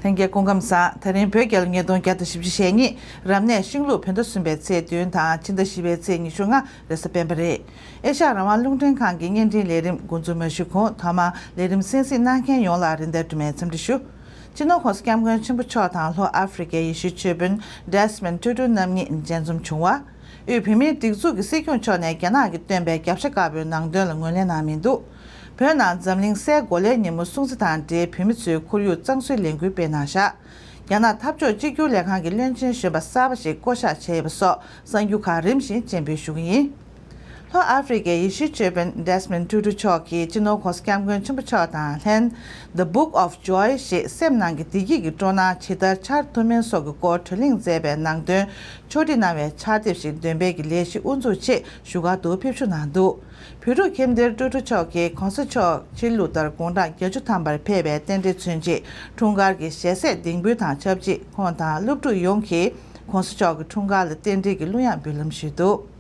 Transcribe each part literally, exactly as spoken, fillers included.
ལྷན་རྒྱས་སྐུ་ཁམས་བཟང་། དེ་རིང་བོད་རྒྱལ་ལོ་ཉིས་སྟོང་བརྒྱ་དང་བཞི་བཅུ་ཞེ་གཉིས། རབ་གནས་ཤིང་ལུག་བོད་ཟླ་གསུམ་པའི་ཚེས་བདུན་དང་ཕྱི་ཟླ་བཞི་པའི་ཚེས་ཉི་ཤུ་ལྔ། རེས་གཟའ་སྤེན་པ་རེད། ཨེ་ཤ་ཡ་རང་དབང་རླུང་འཕྲིན་ཁང་གི་བརྙན་འཕྲིན་ལས་རིམ་འགོ་འཛུགས་མ་ཞུས་གོང་ཐོག་མར་ལས་རིམ་གསན་གཟིགས་གནང་མཁན་ཡོངས་ལ་རིན་ལྡན་སྒྲོལ་མའི་འཚམས་འདྲི་ཞུ། སྤྱི་ནོར་༸གོང་ས་༸སྐྱབས་མགོན་ཆེན་པོ་མཆོག་དང་ལྷོ་ཨ་ཧྥེ་རི་ཁའི་ཡེ་ཤུའི་ཆོས་དཔོན་Desmond Tutu་རྣམ་གཉིས་མཇལ་འཛོམས་བྱུང་བ། དབུས་བོད་མིའི་སྒྲིག་འཛུགས་ཀྱི་སྲིད་སྐྱོང་མཆོག་ནས་རྒྱ་ནག་གིས་བཏོན་པའི་རྒྱབ་ཤ་དཀར་པོའི་ནང་དོན་ལ་ངོས་ལེན་གནང་མི་འདུག་བོད་ནང་འཛམ་གླིང་སའི་གོ་ལའི་ཉིན་མོ་སྲུང་བརྩི་དང་འབྲེལ་བོད་མི་ཚོས་ཁོར་ཡུག་གཙང་བཟོའི་ལས་འགུལ་སྤེལ་གནང་བཞག་རྒྱ་ནག་འཐབ་ཕྱོགས་གཅིག་གྱུར་ལས་ཁང་གི་བློན་ཆེན་གཞོན་པ་གསར་པ་ཞིག་བསྐོ་གཞག་བྱས་ཡོད་པ་སོགས་གསར་འགྱུར་ཁག་རིམ་བཞིན་སྤྱན་འབུལ་ཞུ་གི་ཡིན། ལྷོ་ཨ་ཧྥེ་རི་ཁའི་ཡེ་ཤུའི་ཆོས་དཔོན་Desmond Tutu་མཆོག་གིས་སྤྱི་ནོར་༸གོང་ས་༸སྐྱབས་མགོན་ཆེན་པོ་མཆོག་དང་ལྷན། The Book of Joy་ཞེས་སེམས་ནང་གི་བདེ་སྐྱིད་ཀྱི་སྤྲོ་སྣང་ཇི་ལྟར་འཆར་ཐུབ་མིན་སོགས་ཀྱི་སྐོར་བགྲོ་གླེང་མཛད་པའི་ནང་དོན་ཕྱོགས་སྒྲིག་གནང་བའི་ཕྱག་དེབ་ཞིག་འདོན་སྤེལ་གྱི་ལས་གཞི་དབུ་འཛུགས་ཆེད་བཞུགས་སྒར་དུ་ཕེབས་བསུ་གནང་འདུག་བོད་ཕྲུག་ཁྱིམ་སྡེར་ཀྲུའུ་ཀྲུའུ་མཆོག་གིས་༸གོང་ས་མཆོག་ཕྱི་ལུགས་ལྟར་དགུང་གྲངས་བརྒྱད་ཅུ་ཐམ་པར་ཕེབས་པའི་རྟེན་འབྲེལ་མཚོན་ཆེད་འཁྲུངས་སྐར་གྱི་ཞལ་ཟས་འདེགས་འབུལ་དང་ཆབས་ཅིག་ཁོང་དང་སློབ་ཕྲུག་ཡོངས་ཀྱིས་༸གོང་ས་མཆོག་གི་འཁྲུངས་སྐར་ལ་རྟེན་འབྲེལ་གྱི་གླུ་དབྱངས་འབུལ་ལམ་ཞུས་འདུག་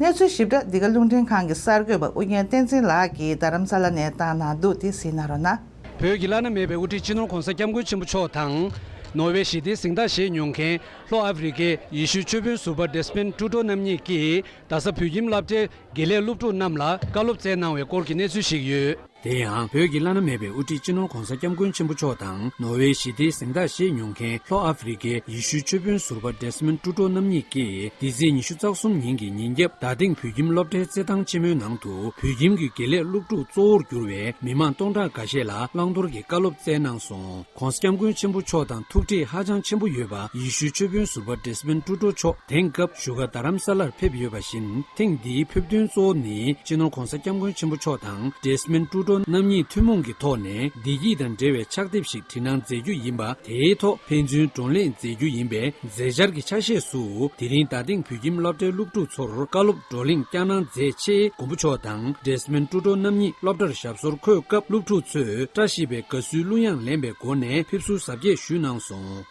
གནས་ཚུལ་ཞིབ་ཕྲ་འདི་ག་རླུང་འཕྲིན་ཁང་གི་གསར་འགོད་པ་ཨུ་རྒྱན་བསྟན་འཛིན་ལགས་ཀྱིས་རྡ་རམ་ས་ལ་ནས་བཏང་གནང་འདུག་དེ་གཟིགས་གནང་རོགས་གནང་། བོད་ཀྱི་བླ་ན་མེད་པའི་དབུ་ཁྲིད་སྤྱི་ནོར་༸གོང་ས་༸སྐྱབས་མགོན་ཆེན་པོ་མཆོག་དང་། ནོར་ཝེ་ཞི་བདེའི་གཟེངས་རྟགས་བཞེས་མྱོང་མཁན་ལྷོ་ཨ་ཧྥེ་རི་ཁའི་ཡེ་ཤུའི་ཆོས་དཔོན་ཟུར་པ་Desmond Tutu་རྣམ་གཉིས་ཀྱིས་རྡ་ས་བོད་ཁྱིམ་སློབ་གྲྭའི་དགེ་ལས་སློབ་ཕྲུག་རྣམས་ལ་བཀའ་སློབ་སྩལ་གནང་བའི་སྐོར་གྱི་གནས་ཚུལ་ཞིག་ཡོད། དེ་ཡང་བོད་ཀྱི་བླ་ན་མེད་པའི་དབུ་ཁྲིད་སྤྱི་ནོར་༸གོང་ས་༸སྐྱབས་མགོན་ཆེན་པོ་མཆོག་དང་ནོར་ཝེ་ཞི་བདེའི་གཟེངས་རྟགས་བཞེས་མྱོང་མཁན་ལྷོ་ཨ་ཧྥེ་རི་ཁའི་ཡེ་ཤུའི་ཆོས་དཔོན་ཟུར་པ་Desmond Tutu་རྣམ་གཉིས་ཀྱིས་འདི་ཚེས་ཉི་ཤུ་རྩ་གསུམ་ཉིན་གྱི་ཉིན་རྒྱབ་རྡ་སྟེང་བོད་ཁྱིམ་སློབ་གྲྭའི་རྩེད་ཐང་ཆེན་མོའི་ནང་དུ་བོད་ཁྱིམ་གྱི་དགེ་ལས་སློབ་ཕྲུག་གཙོ་བོར་གྱུར་བའི་མི་མང་སྟོང་ཕྲག་འགའ་ཤས་ལ་བླང་དོར་གྱི་བཀའ་སློབ་སྩལ་གནང་སོང་། ༸གོང་ས་༸སྐྱབས་མགོན་ཆེན་པོ་མཆོག་དང་ཐུག་འཕྲད་ཧ་ཅང་ཆེན་པོ་ཡོད་པ་ཡེ་ཤུའི་ཆོས་དཔོན་ཟུར་པ་Desmond Tutu་མཆོག་དེང་སྐབས་བཞུགས་སྒར་རྡ་རམ་ས་ལར་ཕེབས་ཡོད་པ་བཞིན། ཐེངས་འདིའི་ཕེབས་དོན་གཙོ་བོ་ནི་སྤྱི་ནོར་༸གོང་ས་༸སྐྱབས་མགོན་ཆེན་པོ་མཆོག་དང་Desmond Tutu་རྣམ་གཉིས་ཐུན་མོང་གི་ཐོག་ནས་བདེ་སྐྱིད་དང་འབྲེལ་བའི་ཕྱག་དེབ་ཞིག་བྲིས་གནང་མཛད་རྒྱུ་ཡིན་པ། དེའི་ཐོག་ཕན་ཚུན་བགྲོ་གླེང་མཛད་རྒྱུ་ཡིན་པའི་མཛད་འཆར་གྱི་ཆ་ཤས་སུ། དེ་རིང་རྡ་སྟེང་བོད་ཁྱིམ་སློབ་གྲྭའི་སློབ་ཕྲུག་ཚོར་བཀའ་སློབ་བགྲོ་གླེང་བསྐྱངས་གནང་མཛད་ཆེད། མགོན་པོ་མཆོག་དང་Desmond Tutu་རྣམ་གཉིས་སློབ་གྲྭར་ཞབས་སོར་འཁོད་སྐབས། སློབ་ཕྲུག་ཚོས་བཀྲ་ཤིས་པའི་དགའ་བསུའི་གླུ་དབྱངས་ལེན་པའི་སྒོ་ནས་ཕེབས་བསུ་གཟབ་རྒྱས་ཞུས་གནང་སོང་།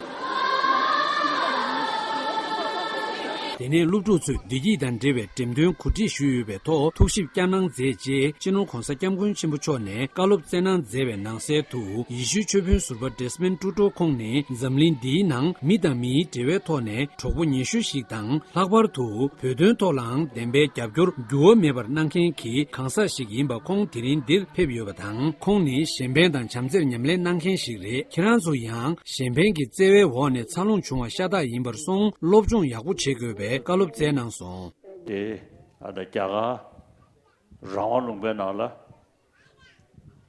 དེ་ནས་སློབ་ཕྲུག་ཚོས་བདེ་སྐྱིད་དང་འབྲེལ་བའི་འགྲེམས་སྟོན་གོ་སྒྲིག་ཞུས་ཡོད་པའི་ཐོག་ཐུགས་ཞིབ་བསྐྱངས་གནང་མཛད་རྗེས། སྤྱི་ནོར་༸གོང་ས་༸སྐྱབས་མགོན་ཆེན་པོ་མཆོག་ནས་བཀའ་སློབ་སྩལ་གནང་མཛད་པའི་ནང་གསལ་དུ། ཡེ་ཤུའི་ཆོས་དཔོན་ཟུར་པ་Desmond Tutu་ཁོང་ནི་འཛམ་གླིང་འདིའི་ནང་མི་དང་མིའི་འབྲེལ་བའི་ཐོག་ནས་གྲོགས་པོ་ཉེ་ཤོས་ཤིག་དང་། ལྷག་པར་དུ་བོད་དོན་ཐོག་ལའང་བདེན་པའི་རྒྱབ་སྐྱོར་འགྱུར་བ་མེད་པར་གནང་མཁན་གྱི་གང་ཟག་ཞིག་ཡིན་པ་ཁོང་དེ་རིང་འདིར་ཕེབས་ཡོད་པ་དང་། ཁོང་ནི་གཞན་ཕན་དང་བྱམས་བརྩེར་ཉམས་ལེན་གནང་མཁན་ཞིག་རེད། ཁྱེད་རང་ཚོ་ཡང་གཞན་ཕན་གྱི་བརྩེ་བའི་འོག་ནས་འཚར་ལོངས་བྱུང་བ་ཤ་སྟག་ཡིན་པར་སོང་། སློབ་སྦྱོང་ཡག་པོ་བྱེད་དགོས་པའི་བཀའ་སློབ་སྩལ་གནང་སོང་། དེ་ཨ་ད་རྒྱ་གར་རང་དབང་ལུང་པའི་ནང་ལ་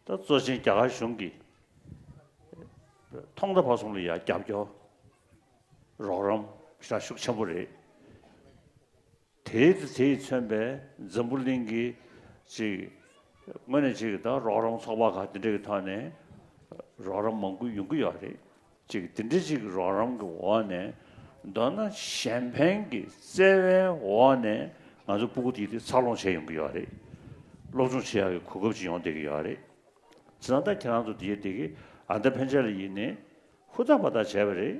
ད་གཙོ་ཆེན་རྒྱ་གར་གཞུང་གིས་ཐོག་མཐའ་བར་གསུམ་ལ་ཡང་རྒྱབ་སྐྱོར་རོགས་རམ་ཤ་ཤུགས་ཆེན་པོ་རེད། དེའི་དེ་དེས་མཚོན་པའི་འཛམ་བུ་གླིང་གི་ཅིག་དངོས་གནས་ཅིག་ད་རོགས་རམ་ཚོགས་པ་ཁག་དེ་འདྲ་གི་ཐོག་ནས་རོགས་རམ་མང་པོ་ཡོང་གི་ཡོད་རེད། ཅིག་དེ་འདྲ་ཅིག་རོགས་རམ་གྱི་འོག་ནས། མདོར་ན་གཞན་ཕན་གྱི་བརྩེ་བའི་འོག་ནས་ང་ཚོ་སྤུ་གུ་དེ་དེ་འཚར་ལོངས་བྱས་ཡོང་གི་ཡོད་རེད། སློབ་སྦྱོང་བྱེད་ཡག་གི་གོ་སྐབས་ཅིག་ཡོང་བསྡད་ཀྱི་ཡོད་རེད། བྱས་ཙང་ད་ཁྱེད་རང་ཚོ་དེ་དེ་གི་ཨ་ད་ཕན་ཆད་ལ་ཡིན་ནའི་ཧུར་ཐག་འབད་ཐག་བྱས་པ་རེད།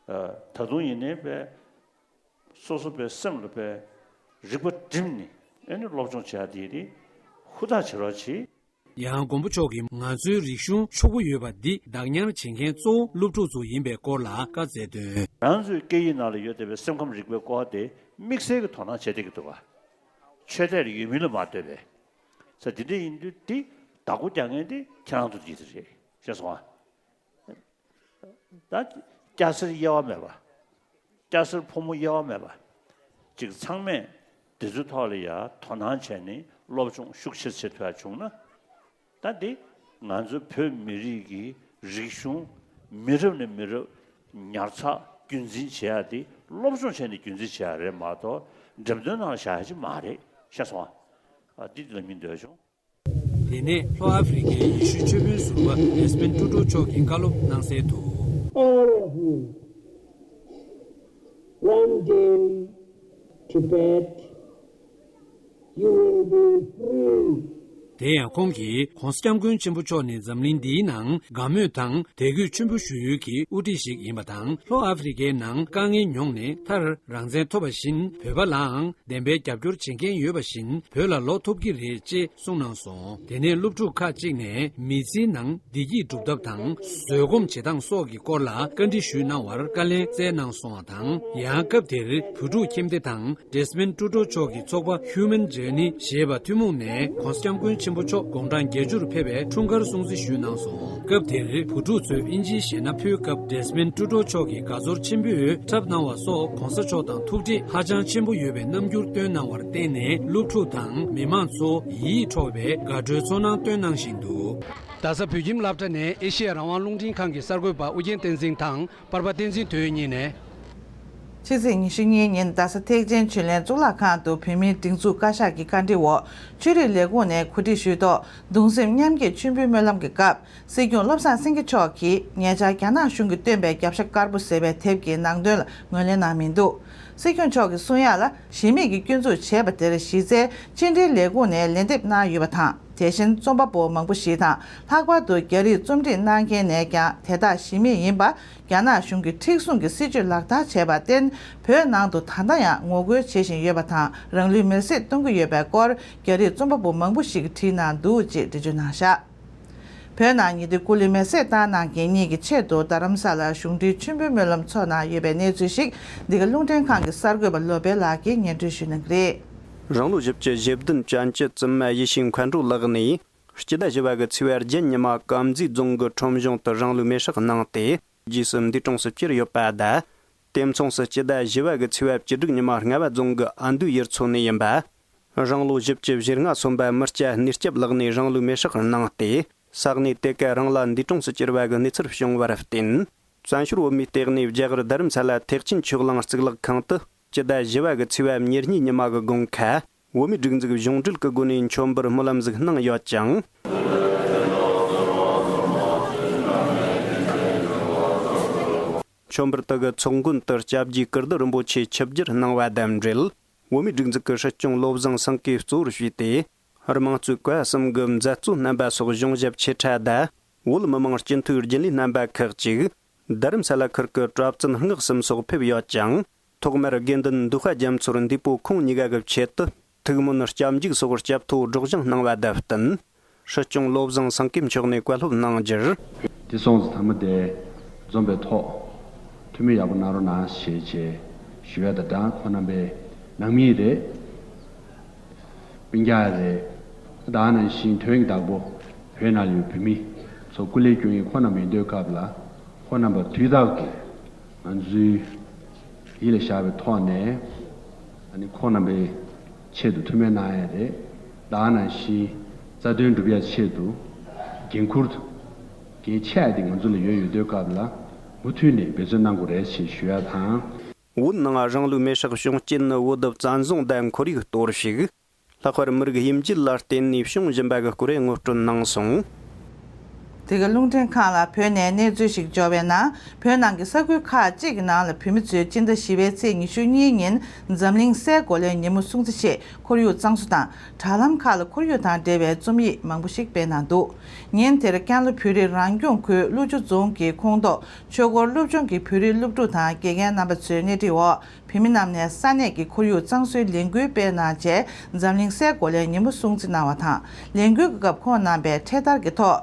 ཨ། ད་དུང་ཡིན་ནའི་པས་སོ་སོ་པའི་སེམས་ལ་པས་རིག་པ་བསྒྲིམས་ནས་ཨ་ནི་སློབ་སྦྱོང་བྱེད་ཡག་དེ་དེ་ཧུར་ཐག་བྱེད་རོགས་གྱིས། ཡང་མགོན་པོ་མཆོག་གིས་ང་ཚོའི་རིག་གཞུང་ཕྱུག་པོ་ཡོད་པ་འདི་བདག་ཉར་བྱེད་མཁན་གཙོ་བོ་སློབ་ཕྲུག་ཚོ་ཡིན་པའི་སྐོར་ལ་བཀའ་སྩལ་དོན། ང་ཚོའི་སྐད་ཡིག་ནང་ལ་ཡོད་བསྡད་པའི་སེམས་ཁམས་རིག་པའི་སྐོར་དེ་དམིགས་བསལ་གྱི་དོ་སྣང་བྱེད་བསྡད་ཀྱི་འདུག་ག་ཆོས་དད་ལ་ཡོད་མིན་ལ་མ་ལྟོས་པའི། ས་དེ་འདྲ་ཡིན་དུས་དེ་བདག་པོ་རྒྱག་མཁན་དེ་ཁྱེད་རང་ཚོ་ཡིན་ས་རེད། ཤེས་སོང་ཨ། ད་སྐྱ་སེར་དབྱེ་བ་མེད་པ། སྐྱ་སེར་ཕོ་མོ་དབྱེ་བ་མེད་པ། ཅིག་ཚང་མས་དེ་ཚོའི་ཐོག་ལ་ཡ་དོ་སྣང་བྱས་ནས་སློབ་སྦྱོང་ཤུགས་ཆེར་བྱེད་ཐུབ་ཡ་བྱུང་ན། ད་འདི་ང་ཚོ་བོད་མི་རིགས་ཀྱི་རིག་གཞུང་མི་རབས་ནས་མི་རབས་ཉར་ཚགས་རྒྱུན་འཛིན་བྱེད་ཡ་དེ་སློབ་སྦྱོང་བྱས་ནས་རྒྱུན་འཛིན་བྱེད་ཡ་རེད་མ་གཏོགས་འགྲེམས་སྟོན་ནང་ལ་བཞག་ཡ་ཅིག་མ་རེད། ཤེས་སོང་ཨ། ཨ། འདི་ལབ་སྙིང་འདོད་བྱུང་། དེ་ནས་ལྷོ་ཨ་ཧྥེ་རི་ཁའི་ཡེ་ཤུའི་ཆོས་དཔོན་ཟུར་པ་Desmond Tutu་མཆོག་གིས་བཀའ་སློབ་གནང་གསལ་དུ། All of you, one day Tibet, you will be free. དེ་ཡང་ཁོང་གིས་༸གོང་ས་༸སྐྱབས་མགོན་ཆེན་པོ་མཆོག་ནི་འཛམ་གླིང་འདིའི་ནང་དགའ་མོས་དང་དད་གུས་ཆེན་པོ་ཞུ་ཡུལ་གྱི་དབུ་ཁྲིད་ཞིག་ཡིན་པ་དང་། ལྷོ་ཨ་ཧྥེ་རི་ཁའི་ནང་དཀའ་ངལ་མྱོང་ནས་མཐར་རང་བཙན་ཐོབ་པ་བཞིན་བོད་པ་ལའང་བདེན་པའི་རྒྱབ་སྐྱོར་བྱེད་མཁན་ཡོད་པ་བཞིན་བོད་ལ་ལོག་ཐུབ་ཀྱི་རེད་ཅེས་གསུངས་གནང་སོང་། དེ་ནས་སློབ་ཕྲུག་ཁག་ཅིག་ནས་མི་ཚེའི་ནང་བདེ་སྐྱིད་སྒྲུབ་ཐབས་དང་བཟོད་སྒོམ་བྱེད་སྟངས་སོགས་ཀྱི་སྐོར་ལ་བཀའ་འདྲི་ཞུས་གནང་བར་བཀའ་ལན་སྩལ་གནང་སོང་བ་དང་། ཡང་སྐབས་དེར་བོད་ཕྲུག་ཁྱིམ་སྡེ་དང་ཌེ་སི་མོན་ཊུ་ཌོ་མཆོག་གི་ཚོགས་པ་Human Journey ཞེས་པ་ཐུན་མོང་ནས་༸གོང་ས་༸སྐྱབས་མགོན་ཆེན་པོ་མཆོག་དགུང་གྲངས་བརྒྱད་ཅུར་ཕེབས་པའི་འཁྲུངས་སྐར་སྲུང་བརྩི་ཞུས་གནང་སོང་། སྐབས་དེར་བོད་ཕྲུག་ཚོས་ཨིན་ཇིའི་གཞས་སྣ་ཕུལ་སྐབས་ཌེ་སི་མོན་ཊུ་ཌོ་མཆོག་གིས་དགའ་ཚོར་ཆེན་པོས་འཁྲབ་གནང་བ་སོགས་༸གོང་ས་མཆོག་དང་ཐུག་འཕྲད་ཧ་ཅང་ཆེན་པོ་ཡོད་པའི་རྣམ་འགྱུར་སྟོན་གནང་བར་བརྟེན་ནས་སློབ་ཕྲུག་དང་མི་མང་ཚོ་ཡིད་འཕྲོག་པའི་དགའ་སྤྲོའི་ཚོར་སྣང་སྟོན་གནང་བཞིན་འདུག་རྡ་ས་བོད་ཁྱིམ་སློབ་གྲྭ་ནས་ཨེ་ཤེ་ཡ་རང་དབང་རླུང་འཕྲིན་ཁང་གི་གསར་འགོད་པ་ཨུ་རྒྱན་བསྟན་འཛིན་དང་པར་པ་བསྟན་འཛིན་དོན་གཉིས་ནས། ཕྱི་ཚེས་ཉི་ཤུ་གཉིས་ཉིན་རྡ་ས་ཐེག་ཆེན་ཆོས་གླིང་གཙུག་ལག་ཁང་དུ་བོད་མིའི་སྒྲིག་འཛུགས་བཀའ་ཤག་གི་བཀའ་འཁྲི་འོག་ཆོས་རིག་ལས་ཁུངས་ནས་གོ་སྒྲིག་ཞུས་ཐོག་གདུང་སེམས་མཉམ་སྐྱེད་མཆོད་འབུལ་སྨོན་ལམ་གྱི་སྐབས། སྲིད་སྐྱོང་བློ་བཟང་སེང་གེ་མཆོག་གིས་ཉེ་ཆར་རྒྱ་ནག་གཞུང་གིས་བཏོན་པའི་རྒྱབ་ཤ་དཀར་པོ་ཟེར་བའི་དེབ་ཀྱི་ནང་དོན་ལ་ངོས་ལེན་གནང་མི་འདུག་སྲིད་སྐྱོང་མཆོག་གིས་གསུང་ཡག་ལ། གཞི་མེད་ཀྱི་སྐྱོན་འཛུགས་བྱས་པ་དེར་གཞི་རྩའི་ཕྱི་འབྲེལ་ལས་ཁུངས་ནས་ལན་འདེབས་གནང་ཡོད་པ་དང་། དེ་བཞིན་རྩོམ་པ་པོ་མང་པོ་ཞིག་དང་། ལྷག་པར་དུ་རྒྱ་རིགས་རྩོམ་སྒྲིག་གནང་མཁན་ནས་ཀྱང་དེ་དག་གཞི་མེད་ཡིན་པ། རྒྱ་ནག་གཞུང་གིས་མཁྲེགས་བཟུང་གི་སྲིད་བྱུས་ལག་བསྟར་བྱས་པར་བརྟེན། བོད་ནང་དུ་ད་ལྟ་ཡང་ངོ་རྒོལ་བྱེད་བཞིན་ཡོད་པ་དང་། རང་ལུས་མེར་སྲེག་གཏོང་གི་ཡོད་པའི་སྐོར། རྒྱ་རིགས་རྩོམ་པ་པོ་མང་པོ་ཞིག་གིས་བྲིས་གནང་འདུག་ཅེས་འགྲེལ་བརྗོད་གནང་བཞག་བོད་ནང་ཉེ་དུས་སྐུ་ལུས་མེར་སྲེག་བཏང་གནང་མཁན་གཉིས་ཀྱི་ཆེད་དུ་རྡ་རམ་ས་ལར་གཞུང་འབྲེལ་མཆོད་འབུལ་སྨོན་ལམ་ཚོགས་གནང་ཡོད་པའི་གནས་ཚུལ་ཞིག་འདི་ག་རླུང་འཕྲིན་ཁང་གི་གསར་འགོད་པ་བློ་བྷེ་ལགས་ཀྱིས་སྙན་སྒྲོན་ཞུ་གནང་གི་རེད། རང་ལོ་བཞི་བཅུ་ཞེ་བདུན་ཅན་གྱི་བཙུན་མ་ཡེ་ཤེས་མཁའ་འགྲོ་ལགས་ནས་སྤྱི་ཟླ་བཞི་པ་གི་ཚེས་པ་བརྒྱད་ཉི་མ་དཀར་མཛེས་རྫོང་གི་ཁྲོམ་གཞུང་དུ་རང་ལུས་མེར་སྲེག་གནང་སྟེ་རྗེས་སུ་འདས་གྲོངས་སུ་གྱུར་ཡོད་པ་དང་། དེ་མཚུངས་སུ་སྤྱི་ཟླ་བཞི་པ་གི་ཚེས་པ་བཅུ་དྲུག་ཉི་མ་རྔ་བ་རྫོང་གི་ཨ་འདུས་ཡུལ་ཚོ་ནས་ཡིན་པ། རང་ལོ་བཞི་བཅུ་ཞེ་ལྔ་སོན་པ་མི་སྐྱ་གནས་སྐྱབས་ལགས་ནས་རང་ལུས་མེར་སྲེག་གནང་སྟེ། ས་གནས་དེ་ག་རང་ལ་འདས་གྲོངས་སུ་གྱུར་བ་གི་གནས་ཚུལ་བྱུང་བར་བརྟེན། བཙན་བྱོལ་བོད་མིའི་ལྟེ་གནས་རྒྱ་གར་རྡ་རམ་ས་ལ་ཐེག་ཆེན་ཆོས་གླིང་གཙུག་ལག་ཁང་དུ་སྤྱི་ཟླ་བཞི་པ་གི་ཚེས་པ་ཉེར་གཉིས་ཉི་མ་གི་དགོང་ཁ། བོད་མིའི་སྒྲིག་འཛུགས་གཞུང་འབྲེལ་གྱི་སྒོ་ནས་མཆོད་འབུལ་སྨོན་ལམ་ཟིག་གནང་ཡོད་ཅིང་། མཆོད་འབུལ་དེ་གི་ཚོགས་མགོན་དུ་སྐྱབས་རྗེ་ཀིརྟི་རིན་པོ་ཆེ་ཆིབས་བསྒྱུར་གནང་བ་དང་འབྲེལ། བོད་མིའི་སྒྲིག་འཛུགས་ཀྱི་སྲིད་སྐྱོང་བློ་བཟང་སེང་གེས་གཙོ་བོར་བྱས་ཏེ། དམངས་གཙོའི་བཀའ་གསུམ་གྱི་མཛད་གཙོ་རྣམ་པ་སོགས་གཞུང་ཞབས་ཆེ་ཕྲ་དང་། བོད་མི་མང་སྤྱི་འཐུས་རྒྱུན་ལས་རྣམ་པ་ཁག་ཅིག་རྡ་རམ་ས་ལ་ཁུལ་གྱི་གྲྭ་བཙུན་སྔགས་གསུམ་སོགས་ཕེབས་ཡོད་ཅིང་། ཐོག་མར་དགེ་འདུན་འདུས་པ་རྒྱ་མཚོར་འདས་པོ་ཁོང་གཉིས་ཀ་གི་ཆེད་དུ་ཐུགས་སྨོན་སྐྱབས་འཇུག་སོགས་སྐྱབས་ཐོ་སྒྲོག་སྦྱང་གནང་བ་དང་བསྟུན། སྲིད་སྐྱོང་བློ་བཟང་སེང་གེ་མཆོག་ནས་བཀའ་སློབ་གནང་རྒྱུར། དེ་སོང་ཙང་མཐའ་མ་དེ་འཛོམས་པའི་ཐོག་ཐུགས་སྨོན་ཡག་པོ་གནང་རོགས་གནང་ཞེས་བྱས་ཞུ་ཡ་དང་སྦྲགས། ཁོང་རྣམ་པའི་ནང་མི་རེད། སྤུན་ཀྱག་རེད། ད་ག་ནང་བཞིན་དོན་གྱི་བདག་པོ་བོད་ནང་ཡོད་བོད་མི་ཚོ་སྐུ་ལས་བསྐྱོན་མཁན་ཁོང་རྣམ་ཡིན་དུས་སྐབས་ལ་ཁོང་རྣམ་པ་དུས་རྟག་ཏུ་ང་ཚོའི་ཡིད་ལ་བཞག་པའི་ཐོག་ནས་ཨ་ནི་ཁོང་རྣམ་པའི་ཆེད་དུ་ཐུགས་སྨོན་གནང་ཡ་རེད། ད་ག་ནང་བཞིན་རྩ་དོན་སྒྲུབ་ཡ་ཆེད་དུ་འགན་འཁུར་འགན་ཆེ་བ་དེ་ང་ཚོ་ལ་ཡོད་ཡོད་དུས་སྐབས་ལ་མུ་མཐུད་ནས་འབད་བརྩོན་གནང་དགོས་རེད་ཅེས་ཞུ་ཡ་དང་། བོད་ནང་རང་ལུས་མེར་སྲེག་བྱུང་རྐྱེན་ནི་བོད་བཙན་བཟུང་དང་ཁོར་ཡུག་གཏོར་བཤིག་ལྷག་པར་མི་རིགས་དབྱེ་འབྱེད་ལ་བརྟེན་ནས་བྱུང་བཞིན་པ་གི་སྐོར་ངོ་སྤྲོད་གནང་སོང་། དེ་ག་རླུང་འཕྲིན་ཁང་ལ་བོད་ནས་གནས་ཚུལ་ཞིག་འབྱོར་བའི་ནང་། བོད་ནང་གི་ས་ཁུལ་ཁག་ཅིག་གི་ནང་ལ་བོད་མི་ཚོས་སྤྱི་ཟླ་བཞི་པའི་ཚེས་ཉི་ཤུ་གཉིས་ཉིན་འཛམ་གླིང་སའི་གོ་ལའི་ཉིན་མོ་སྲུང་བརྩི་ཆེད་ཁོར་ཡུག་གཙང་བཟོ་དང་། དྲ་ལམ་ཁག་ལ་ཁོར་ཡུག་དང་འབྲེལ་བའི་རྩོམ་ཡིག་མང་པོ་ཞིག་སྤེལ་གནང་འདུག་ཉིན་དེར་ཀན་ལྷོ་བོད་རིགས་རང་སྐྱོང་ཁུལ་ཀླུ་ཆུ་རྫོང་གི་ཁོངས་གཏོགས་ཆོས་འཁོར་སློབ་ཆུང་གི་བོད་རིགས་སློབ་ཕྲུག་དང་དགེ་རྒན་རྣམ་པ་ཚོའི་སྣེ་ཁྲིད་འོག་བོད་མི་རྣམས་ནས་ས་གནས་ཀྱི་ཁོར་ཡུག་གཙང་བཟོའི་ལས་འགུལ་སྤེལ་གནང་རྗེས། འཛམ་གླིང་སའི་གོ་ལའི་ཉིན་མོ་སྲུང་བརྩི་གནང་བ་དང་། ལས་འགུལ་གྱི་སྐབས་ཁོང་རྣམ་པས་འཕྲེད་དར་གྱི་ཐོག་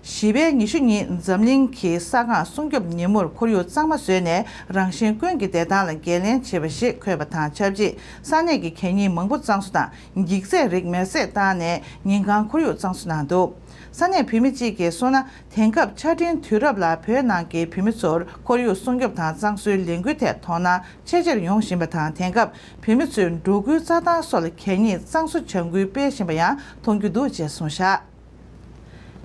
བཞི་པའི་ཉི་ཤུ་ཉིན་འཛམ་གླིང་གི་ས་སྒང་སྲུང་སྐྱོབ་ཉིན་མོར་ཁོར་ཡུག་གཙང་མ་བཟོས་ནས་རང་བཞིན་ཀུན་གྱི་བདེ་ཐང་ལ་འགན་ལེན་བྱེད་པ་ཞེས་འཁོད་པ་དང་ཆབས་ཅིག་ས་གནས་ཀྱི་གད་སྙིགས་མང་པོ་གཙང་བཟོ་དང་འགྱིག་རྫས་རིགས་མེར་སྲེག་བཏང་ནས་ཉིན་གང་ཁོར་ཡུག་གཙང་བཟོ་གནང་འདུག་ས་གནས་བོད་མི་གཅིག་གིས་གསུངས་ན། དེང་སྐབས་ཆ་འཕྲིན་དུས་རབས་ལ་བོད་ནང་གི་བོད་མི་ཚོར་ཁོར་ཡུག་སྲུང་སྐྱོབ་དང་གཙང་བཟོའི་ལས་འགུལ་ཐད་དོ་སྣང་ཆེ་ཆེར་ཡོང་བཞིན་པ་དང་། དེང་སྐབས་བོད་མི་ཚོས་འགྲོ་ཁུལ་རྩྭ་ཐང་སོགས་ལ་གད་སྙིགས་གཙང་བཟོ་བྱ་འགུལ་སྤེལ་བཞིན་པ་ཡང་མཐོང་རྒྱུ་འདུག་ཅེས་གསུངས་བཞག་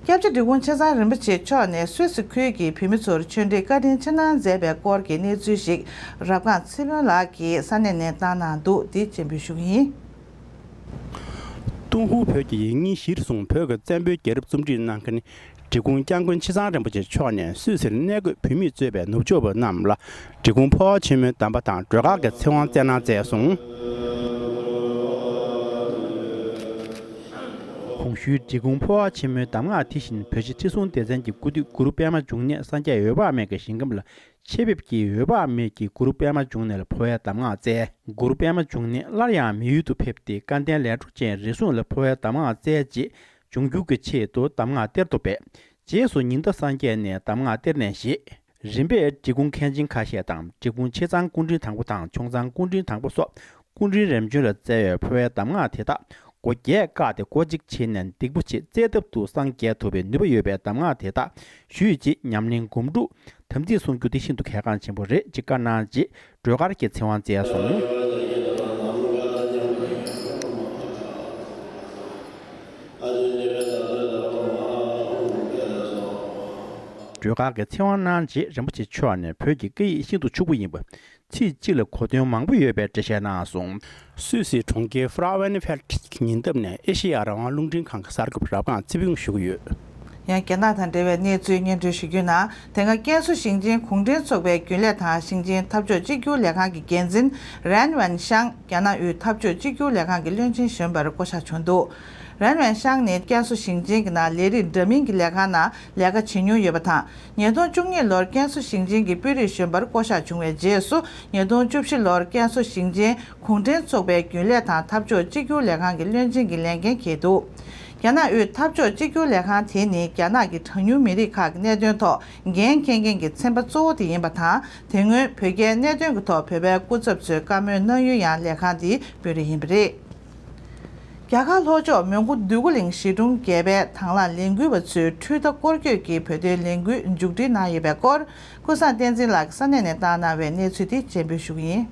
སྐྱབས་རྗེ་འབྲི་གུང་ཆེ་ཚང་རིན་པོ་ཆེ་མཆོག་ནས་སུད་སི་ཁུལ་གྱི་བོད་མི་ཚོར་ཆོས་འབྲེལ་བཀའ་དྲིན་ཆེ་གནང་མཛད་པའི་སྐོར་གྱི་གནས་ཚུལ་ཞིག་རབ་སྒང་ཚེ་བརྟན་ལགས་ཀྱིས་ས་གནས་ནས་བཏང་གནང་འདུག་འདི་སྤྱན་འབུལ་ཞུ་གི་ཡིན། ཏུན་ཧོང་བོད་ཀྱི་ཡིག་རྙིང་གཞིར་བཟུང་བོད་ཀྱི་བཙན་པོའི་རྒྱལ་རབས་རྩོམ་སྒྲིག་གནང་མཁན་འབྲི་གུང་སྐྱབས་མགོན་ཆེ་ཚང་རིན་པོ་ཆེ་མཆོག་ནས་སུད་སིར་གནས་འཁོད་བོད་མིས་གཙོས་པའི་ནུབ་ཕྱོགས་པ་རྣམས་ལ་འབྲི་གུང་འཕོ་བ་ཆེན་མོའི་གདམས་པ་དང་སྒྲོལ་དཀར་གྱི་ཚེ་དབང་བསྩལ་གནང་མཛད་སོང་། ཞུས། འབྲི་གུང་འཕོ་བ་ཆེན་མོའི་གདམས་ངག་དེ་བཞིན་བོད་རྗེ་ཁྲི་སྲོང་ལྡེ་བཙན་གྱི་སྐུ་དུས་གུ་རུ་པདྨ་འབྱུང་གནས་སངས་རྒྱས་འོད་དཔག་མེད་ཀྱི་ཞིང་ཁམས་ལ་ཆེད་ཕེབས་ཀྱིས་འོད་དཔག་མེད་ཀྱིས་གུ་རུ་པདྨ་འབྱུང་གནས་ལ་འཕོ་བའི་གདམས་ངག་བསྩལ། གུ་རུ་པདྨ་འབྱུང་གནས་སླར་ཡང་མི་ཡུལ་དུ་ཕེབས་ཏེ་སྐལ་ལྡན་ལས་འཕྲོ་ཅན་རེ་ཟུང་ལ་འཕོ་བའི་གདམས་ངག་བསྩལ་རྗེས། འབྱུང་འགྱུར་གྱི་ཆེད་དུ་གདམས་ངག་གཏེར་དུ་སྦས། རྗེས་སུ་ཉི་ཟླ་སངས་རྒྱས་ནས་གདམས་ངག་གཏེར་ནས་བཞེས། རིམ་པས་འབྲི་གུང་མཁན་ཆེན་ཁ་ཤས་དང་། འབྲི་གུང་ཆེ་ཚང་སྐུ་ཕྲེང་དང་པོ་དང་ཆུང་ཚང་སྐུ་ཕྲེང་དང་པོ་སོགས་སྐུ་ཕྲེང་རིམ་བྱོན་ལ་བསྩལ་བའི་འཕོ་བའི་གདམས་ངག་དེ་དག་སྒོ་བརྒྱད་བཀག་སྟེ་སྒོ་གཅིག་ཕྱེ་ནས་སྡིག་པོ་ཆེ་རྩེ་ཐབས་སུ་སངས་རྒྱས་ཐུབ་པའི་ནུས་པ་ཡོད་པའི་གདམས་ངག་དེ་དག་ཞུས་རྗེས། ཉམས་ལེན་སྒོམ་སྒྲུབ་དམ་ཚིག་བསྲུང་རྒྱུ་དེ་ཤིན་ཏུ་གལ་འགངས་ཆེན་པོ་རེད་ཅེས་བཀའ་གནང་རྗེས། སྒྲོལ་དཀར་གྱི་ཚེ་དབང་བསྩལ་སོང་། སྒྲོལ་དཀར་གྱིས་ཚེ་དབང་གནང་རྗེས། རིན་པོ་ཆེ་མཆོག་ནས་བོད་ཀྱི་སྐད་ཡིག་ཤིན་ཏུ་ཕྱུག་པོ་ཡིན་པ། ཚིག་གཅིག་ལ་གོ་དོན་མང་པོ་ཡོད་པའི་འགྲེལ་བཤད་གནང་སོང་། སུད་སིའི་གྲོང་ཁྱེར་ཧྥ་ར་ཝན་ཧྥེལ་ཊི་ཉེ་འདབས་ནས་ཨེ་ཤེ་ཡ་རང་དབང་རླུང་འཕྲིན་ཁང་གི་གསར་འགོད་པ་རབ་སྒང་ཚེ་ཕུན་ཞུ་གི་ཡོད། ཡང་རྒྱ་ནག་དང་འབྲེལ་བའི་གནས་ཚུལ་སྙན་སྒྲོན་ཞུ་རྒྱུ་ན། དེ་སྔ་ཀན་སུའུ་ཞིང་ཆེན་གུང་ཁྲན་ཚོགས་པའི་རྒྱུན་ལས་དང་ཞིང་ཆེན་འཐབ་ཕྱོགས་གཅིག་གྱུར་ལས་ཁང་གི་འགན་འཛིན་རན་ཝན་ཤང་རྒྱ་ནག་དབུས་འཐབ་ཕྱོགས་གཅིག་གྱུར་ལས་ཁང་གི་བློན་ཆེན་གཞོན་པར་བསྐོ་གཞག་བྱུང་འདུག་རན་ཝན་ཤང་ནི་ཀན་སུའུ་ཞིང་ཆེན་གྱི་ནང་ལས་རིགས་འདྲ་མིན་གྱི་ལས་ཁང་ནང་ལས་ཀ་བྱེད་མྱོང་ཡོད་པ་དང་། ཉིས་སྟོང་བཅུ་གཉིས་ལོར་ཀན་སུའུ་ཞིང་ཆེན་གྱི་དཔོན་རིགས་གཞོན་པར་བསྐོ་གཞག་བྱུང་བའི་རྗེས་སུ། ཉིས་སྟོང་བཅུ་བཞི་ལོར་ཀན་སུའུ་ཞིང་ཆེན་གུང་ཁྲན་ཚོགས་པའི་རྒྱུན་ལས་དང་འཐབ་ཕྱོགས་གཅིག་གྱུར་ལས་ཁང་གི་བློན་ཆེན་གྱི་ལས་འགན་འཁྱེར་འདུག་རྒྱ་ནག་དབུས་འཐབ་ཕྱོགས་གཅིག་གྱུར་ལས་ཁང་དེ་ནི་རྒྱ་ནག་གི་གྲངས་ཉུང་མི་རིགས་ཁག་གི་གནད་དོན་ཐོག་འགན་འཁྱེར་མཁན་གྱི་ཚན་པ་གཙོ་བོ་དེ་ཡིན་པ་དང་། དེ་སྔོན་བོད་རྒྱའི་གནད་དོན་གྱི་ཐོག་བོད་པའི་སྐུ་ཚབ་ཚོས་བཀའ་མོལ་གནང་ཡུལ་ཡང་ལས་ཁང་དེའི་དཔོན་རིགས་ཡིན་པ་རེད། རྒྱ་གར་ལྷོ་ཕྱོགས་མོན་གྷོ་འདོད་རྒུ་གླིང་གཞིས་གྲོང་བརྒྱད་པའི་དང་བླངས་ལས་འགུལ་བ་ཚོས་འཕྲུལ་རྟ་སྐོར་སྐྱོད་ཀྱིས་བོད་དོན་ལས་འགུལ་མཇུག་སྒྲིལ་གནང་ཡོད་པའི་སྐོར། ཀུན་བཟང་བསྟན་འཛིན་ལགས་ཀྱིས་ས་གནས་ནས་བཏང་གནང་བའི་གནས་ཚུལ་དེ་སྤྱན་འབུལ་ཞུ་གི་ཡིན།